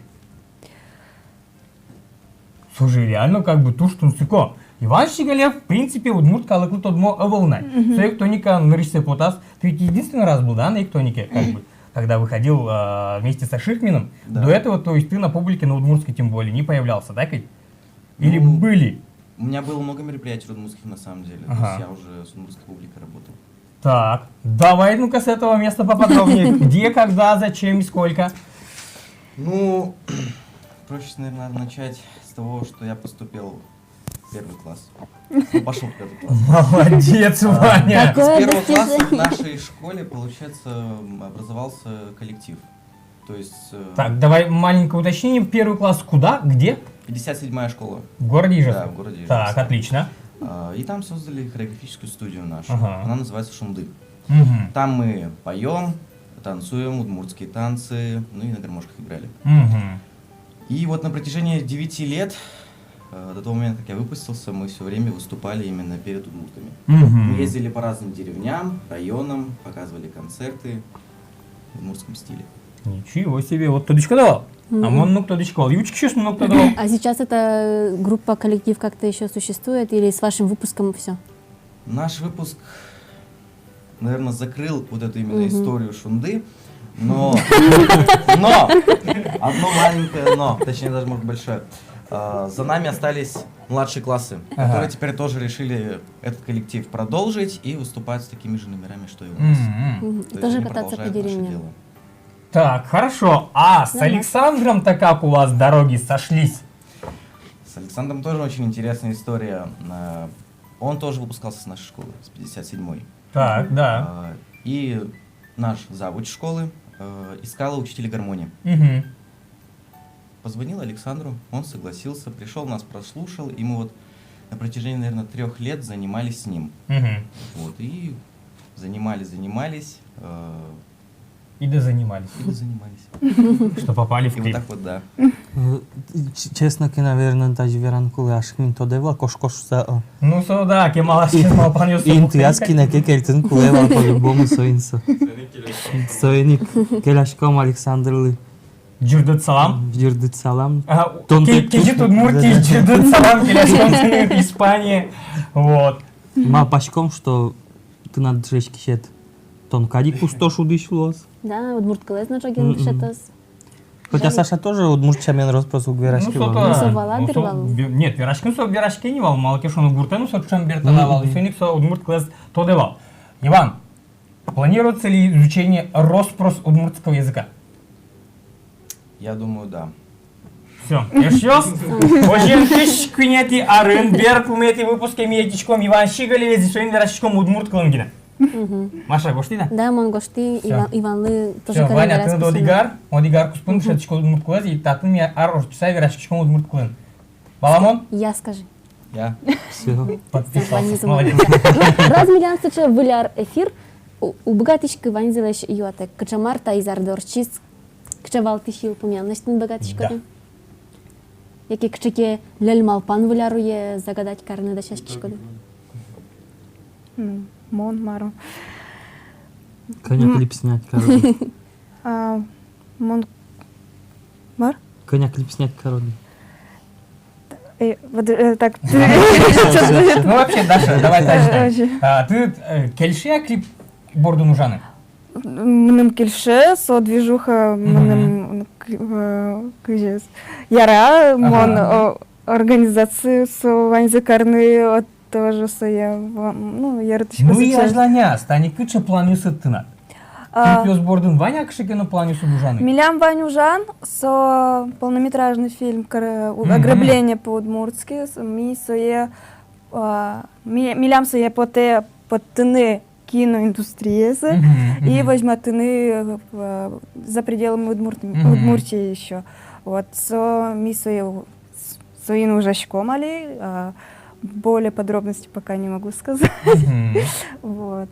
Со же реально как бы туж тунсыко. Иван Щеголев, в принципе, удмурт калыклы тодмо ӧвӧл на. Мгм. Со «Эктоника» нырысьсэ потаз. Ты ведь единственный раз был, да, на «Эктонике», как бы, когда выходил, а, вместе со Шихминым? Да. До этого, то есть, ты на публике, на удмуртской тем более, не появлялся, так ведь? Или были? Ну, у меня было много мероприятий удмуртских, на самом деле. Ага. То есть я уже с удмуртской публикой работал. Так, давай, ну-ка, с этого места поподробнее. Где, когда, зачем и сколько? Ну, проще, наверное, надо начать с того, что я поступил Первый класс. Ну, пошёл в первый класс. Молодец, Ваня! С первого класса в нашей школе, получается, м, образовался коллектив. То есть, э, так, давай маленькое уточнение. Первый класс куда? Где? Пятьдесят седьмая школа. В городе Ижевске? Да, в городе Ижевске. Так, отлично. А, и там создали хореографическую студию нашу. Ага. Она называется «Шунды». Мгм. Там мы поём, танцуем удмуртские танцы, ну и на гармошках играли. Мгм. И вот на протяжении девяти лет, э, до того момента, как я выпустился, мы всё время выступали именно перед удмуртами. Мгм. Мы ездили по разным деревням, районам, показывали концерты в удмуртском стиле. Ничего себе, вот тодӥськод-а вал? А мон но уг тодӥськы вал. И учкисьёс но уг тодо вал. А сейчас эта группа, коллектив как-то ещё существует или с вашим выпуском всё? Наш выпуск, наверное, закрыл вот эту именно историю «Шунды». Но, но, одно маленькое но, точнее, даже, может, большое. А, за нами остались младшие классы, которые теперь тоже решили этот коллектив продолжить и выступают с такими же номерами, что и у нас. Мгм. То есть тоже они кататься по деревням. Продолжают наше дело. Так, хорошо. А с Александром-то как у вас дороги сошлись? С Александром тоже очень интересная история. А, он тоже выпускался с нашей школы, с пятьдесят седьмой. Так, да. А, и наш завуч школы, э, искала учителя гармони. Мгм. Позвонил Александру, он согласился, пришёл, нас прослушал, и мы вот на протяжении, наверное, трёх лет занимались с ним. Мгм. Вот, и занимались, занимались, э, И дозанимались. И дозанимались. Что попали в клип. И вот так вот, да. Ну, ч-, честно ке, наверное, даже вераны кулэ, асьмеын тодэ вал, кошкоз шуса, о. Ну, со, да, кемалась, кемалась малпанъёс. Интыяз кинэ ке кельтыны кулэ вал, по-любому, соин со. Соин ик келяськом Александрлы. Ӟырдыт салам. Ӟырдыт салам. Ага, тон ке-, кечет Удмуртиысь, ӟырдыт салам келяськом тыныд Испание. Вот. Малпаськом, что тынад дышетскисед тон кадь ик усто шудӥсь луоз. Да, удмурт кылэз но ӝоген дышетоз. Хотя Саша тоже удмурт сямен рос-прос уг вераськы вал. Ну, со вала, ну, со дыр вал. Ве-, нет, вераськыны со вераське ни вал, малы ке шуоно, гуртэ но со ӵем бертэ на вал, и соин ик со удмурт кылэз тодэ вал. Иван, планируется ли изучение рос-прос удмуртского языка? Я думаю, да. Всё. Эшъёс, озьыен, кызь куинетӥ арын берпуметӥ выпуске ми ӧтиськом Иван Щеголевез, и соин вераськиськом удмурт кылын гинэ. Мгм. Маша, гожтӥд-а? Да, мон гожтӥ. Всё. Ива-, Иванлы тоже. Всё, Ваня, тыныд одӥг ар, одӥг ар куспын дышетӥськод удмурт кылэз, и татын ми ар ортчыса вераськиськом удмурт кылын. Валамон? Я, скажи. Я. Всё. Подписался. Молодец. Раз милям сыӵе выль ар эфир, у-, уг быгатӥськы ваньзылэсь юатэк, кыӵе мар та изарды ортчиз, кыӵе валтӥсь йылпумъян лэсьтыны быгатӥськоды? Да. Яке кыӵе ке ляль малпан выль ар уе загадать карыны дасяськиськоды? Ну, мон мар-о. Кӧня клип снять кароды? А, мон мар? Кӧня клип снять кароды? Э, вот, э, так, ты... Ну, вообще, Даша, давай, Даша. Вообще. А, тыныд, э, кельше-а клип бордын ужаны? Мыным кельше, со движуха, мгм, мыным, к-, э, кызьы, яра, ага, мон, о, организация, со ваньзэ карыны, о, тоже сое, ва-, ну, яратӥсько. Ну, и азьланяз, тани кыӵе планъёсыд тынад? А, клипъёс бордын вань-а кыӵе ке но планъёсыд ужаны? Милям вань ужан, со полнометражный фильм кар-, у-, мгм, «Ограбление по-удмуртски», с-, ми сое, а, ми-, милям сое потэ поттыны киноиндустриязы, мгм, и, мгм, возьматыны, э, за пределами Удмурт-, мгм, Удмуртии ещё. Вот, со, ми сое у-, с-, соин ужаськом али, а, более подробности пока не могу сказать. Мгм. Вот.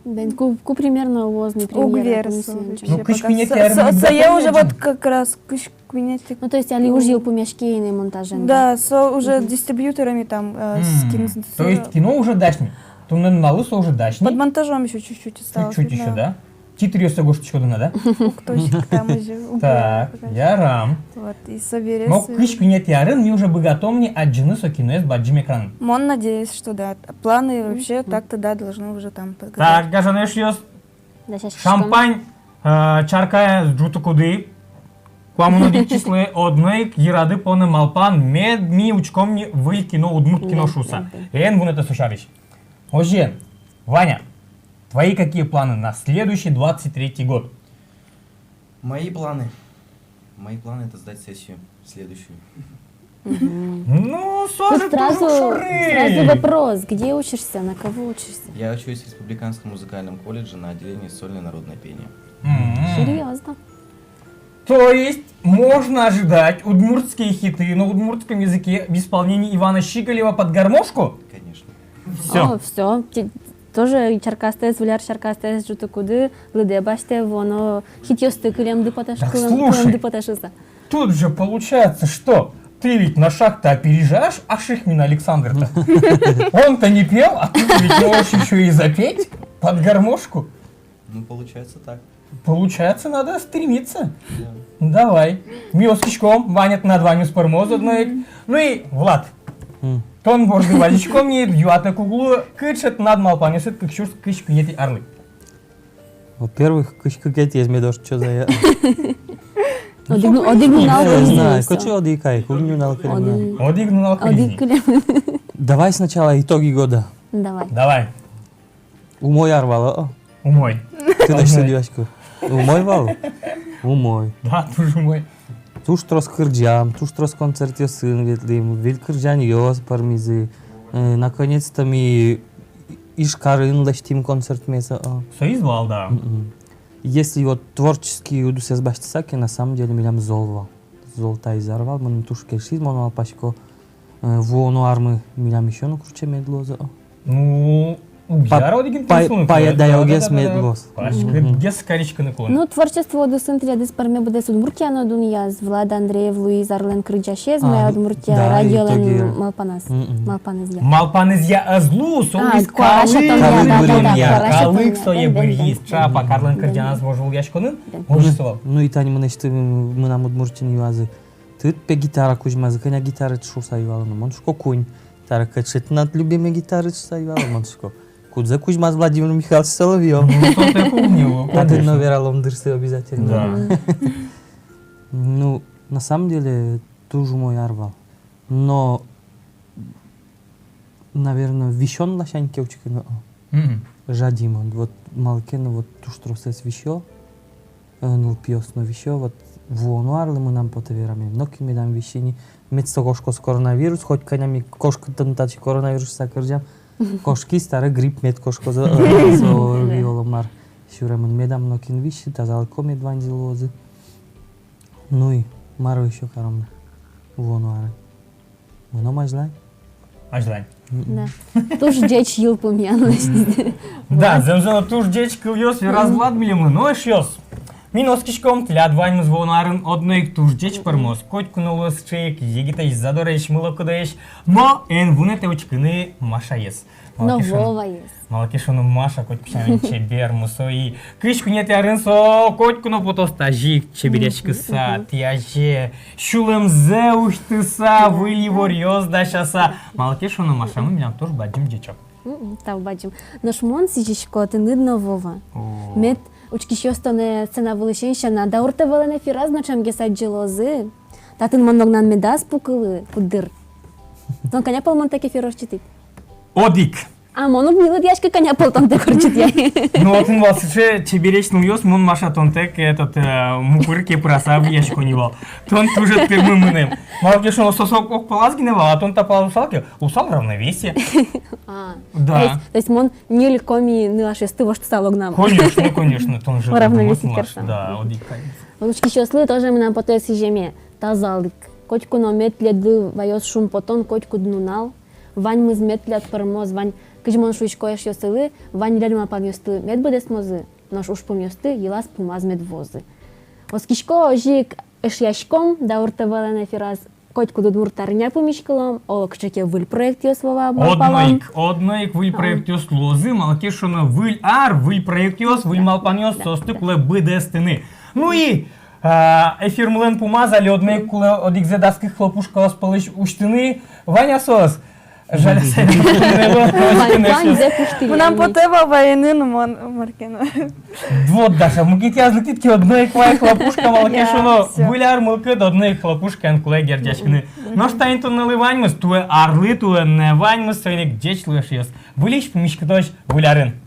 Бен, ку, ку примерно луоз ни премьера? Уг вераськы, ну, вообще, ну, пока. Кызь куинетӥ арын со-, со-, сое уже вот как раз кызь куинетӥ. Ну, то есть али уж йылпумъяське ини монтажен, да? Да, со уже, мгм, дистрибьюторами там, э, с, мгм, кин-, то есть кино уже дась ни? Туннэ нуналлы со уже дась ни? Под монтажом ещё чуть-чуть осталось. Чуть-чуть ещё, да? Титръёссэ гожтӥськоды на, да? Уг тодӥськы, там уже, уг вераськы. Так, ярам. Вот, и собере. Но кызь куинетӥ арын ми уже быгатом ни адӟыны со киноез бадӟым экранын. Мон надеюсь, что да. Планы вообще так-то, да, должны уже там подготовиться. Так, гажано эшъёс, шампань, э, чаркаез ӝутыкуды, куамын одӥг числое, одно ик йырады поны малпан, мед ми учком ни выль кино, удмурт кино шуыса. Эн вунэтэ со сярысь. Озьыен, Ваня, твои какие планы на следующий двадцать третий год? Мои планы? Мои планы — это сдать сессию следующую. Ну, сразу, сразу вопрос, где учишься, на кого учишься? Я учусь в Республиканском музыкальном колледже на отделении сольное народное пение. Серьёзно? То есть можно ожидать удмуртские хиты на удмуртском языке в исполнении Ивана Щеголева под гармошку? Конечно. Всё. О, всё. Тоже чаркастэс, выль ар чаркастэс ӝутыкуды, лыдэ басьтэ, вуоно хитъёсты кылемды потэ шуса. Так, слушай, кылемды потэ шуса. Тут же получается, что ты ведь на шаг-то опережаешь Ашихмина Александра-то. Он-то не пел, а ты ведь можешь ещё и запеть под гармошку. Ну, получается так. Получается, надо стремиться. Да. Ну, давай. Ми оскиськом, Ваня, тынад ваньмыз пӧрмоз одно ик. Ну и, Влад, тон борды вазиськом ни, юатэк уг лу, кыӵе тынад малпанъёсыд кык сюрс кызь куинетӥ арлы? Во-первых, кызь куинетӥез мед ортчоз-а, я. Одӥг ну-, одӥг нунал кылиз. Кыӵе одӥг ай, куинь нунал кылиз. Одӥг. Одӥг нунал кылиз. Одӥг кылем. Давай сначала итоги года. Давай. Давай. Умой ар вал-а? Умой. Тынэсьтыд юасько. Умой вал? Умой. Да, туж умой. Туж трос кырӟам, туж трос концертъёсын ветлӥм, выль кырӟанъёс пӧрмизы. Э, наконец-то ми Ижкарын лэсьтӥм концертмес, а. Соиз вал, да. Мгм. Если вот творческий удысэз басьтыса ке, на самом деле, милям зол вал. Зол таиз ар вал, мыным туж кельшиз, мон малпасько, э, вуоно армы милям ещё но круче мед луоз, а. Ну, уг яра одӥг интын сулыны кулэ. Пайдаёгес мед луоз. Паськытгес кариськыны кулэ. Ну, творчество удысын тӥледыз пӧрме быдэс Удмуртия но дунъяз. Влад Андреев луиз арлэн кырӟасез, «Моя Удмуртия» радиолэн малпанэз. Мгм. Малпанэзъя. Малпанэзъя ӧз лу, со луиз куара сётонъя, калык быръемъя. Калык сое быръиз, чапак арлэн кырӟанэз вожвылъяськонын. Озьы со вал. Ну, и тани мынэсьтым, мынам Удмуртиын юазы. Тыныд пе гитара кузьмазы, кӧня гитараед шуса юало но, мон шуисько, куинь. Табере кыӵе тынад любимый гитараед шуса юало, мон шуисько, кудзэ кузьмаз Владимир Михайлович Соловьёв. Ну, со татын но вералом дырзэ обязательно. Да. Ну, на самом деле, туж умой ар вал. Но, наверно, висён ласянь ке учкыны, а. Мгм. Жадима. Вот малы ке но, вот туж тросэз висё, э, нылпиос но висё, вот вуоно арлы мынам потэ вераме, нокин медам висьы ни, мед со кошкоз коронавирус, хоть кӧня ми кошкытон татчы коронавирус шуса кырӟам, кошкиз, табере грипп мед кошкоз, э, со ӧвӧл мар. Сюремын медам нокин висьы, тазалыко мед ваньзы луозы. Ну и мар ещё каром на вуоно арын? Мыном азьлань. Азьлань. Да. Туж ӟеч йылпумъян лэсьтӥд. Да, зэмзэ но туж ӟеч кылъёс вераз Влад милемлы. Ну, эшъёс, ми но оскиськом, тӥляд ваньмыз вуоно арын одно ик туж ӟеч пӧрмоз. Котьку но луоз сыӵе ик егитэсь, задоресь, мылокыдоесь. Но эн вунэтэ учкыны Машаез. Но Воваез. Малы ке шуоно, Маша котьку сямен чебер, мусо и кызь куинетӥ арын со котьку но потоз тазьы ик чеберъяськыса, тӥ азе сюлэмзэ усьтыса, выль иворъёс дасяса. Малы ке шуоно, Машамы милям туж бадӟым ӟечок. Мгм, тау бадӟым. Нош мон сӥзисько тыныд но, Вова. О. Мед учкисьёс тонэ сцена вылысен сяна Даур ТВ-лэн эфираз но ӵемгес адӟылозы. Татын мон ногнан медаз пукылы, куддыр. Тон кӧня пол монтэк эфир ортчытӥд? Одӥг. А мон уг ни лыдъяськы, кӧня пол тонтэк ортчытъяй. Ну, отын вал сыӵе чебересь нылъёс, мон, Маша, тонтэк, этот, э, мукыр кепыраса выясько ни вал. Тон туж тырмы мыным. Малы ке шуоно, соос ог палаз гинэ вал, а тон та палаз луысал ке, луысал равновесие. А, да. То есть, то есть мон ньыль коми нылашъёсты воштысал огнам. Конечно, конечно, тон же равновесие карыса. Да, одӥг кадь. Учкисьёслы тоже мынам потэ сӥземе: тазалык. Котьку но мед тӥледлы ваёз шумпотон котькуд нунал. Ваньмыз мед тӥляд пӧрмоз, вань, кызьы мон шуисько эшъёсылы, вань ляльмапанъёсты мед быдэсмозы, нош ужпумъёсты йылаз-пумаз мед вуозы. Оскисько, озьы ик эшъяськом, Даур ТВ-лэн эфираз котькуд удмурт арня пумиськылом, оло кыӵе ке выль проектъёс, Вова, малпалом. Одно ик, одно ик выль проектъёс луозы, малы ке шуоно, выль ар, выль проектъёс, выль малпанъёс, соосты кулэ быдэстыны. Ну и А, эфирмылэн пумаз али одно ик кулэ одӥгзэ дас кык хлопушкаос пӧлысь усьтыны. Вань-а соос? Жаляса. Вань, ваньзэ пуштӥллям. Мынам потэ вал вайыны, но мон мар ке но. Вот, Даша, мукетъяз лыктӥд ке, одно ик вай хлопушка, малы ке шуоно, выль ар мылкыд, одно ик хлопушкаен кулэ герӟаськыны. Нош тани туннэлы ваньмыз, туэ арлы, туэ нуналлы ваньмыз, соин ик ӟеч луэ, эшъёс. Выльысь пумиськытозь выль арын.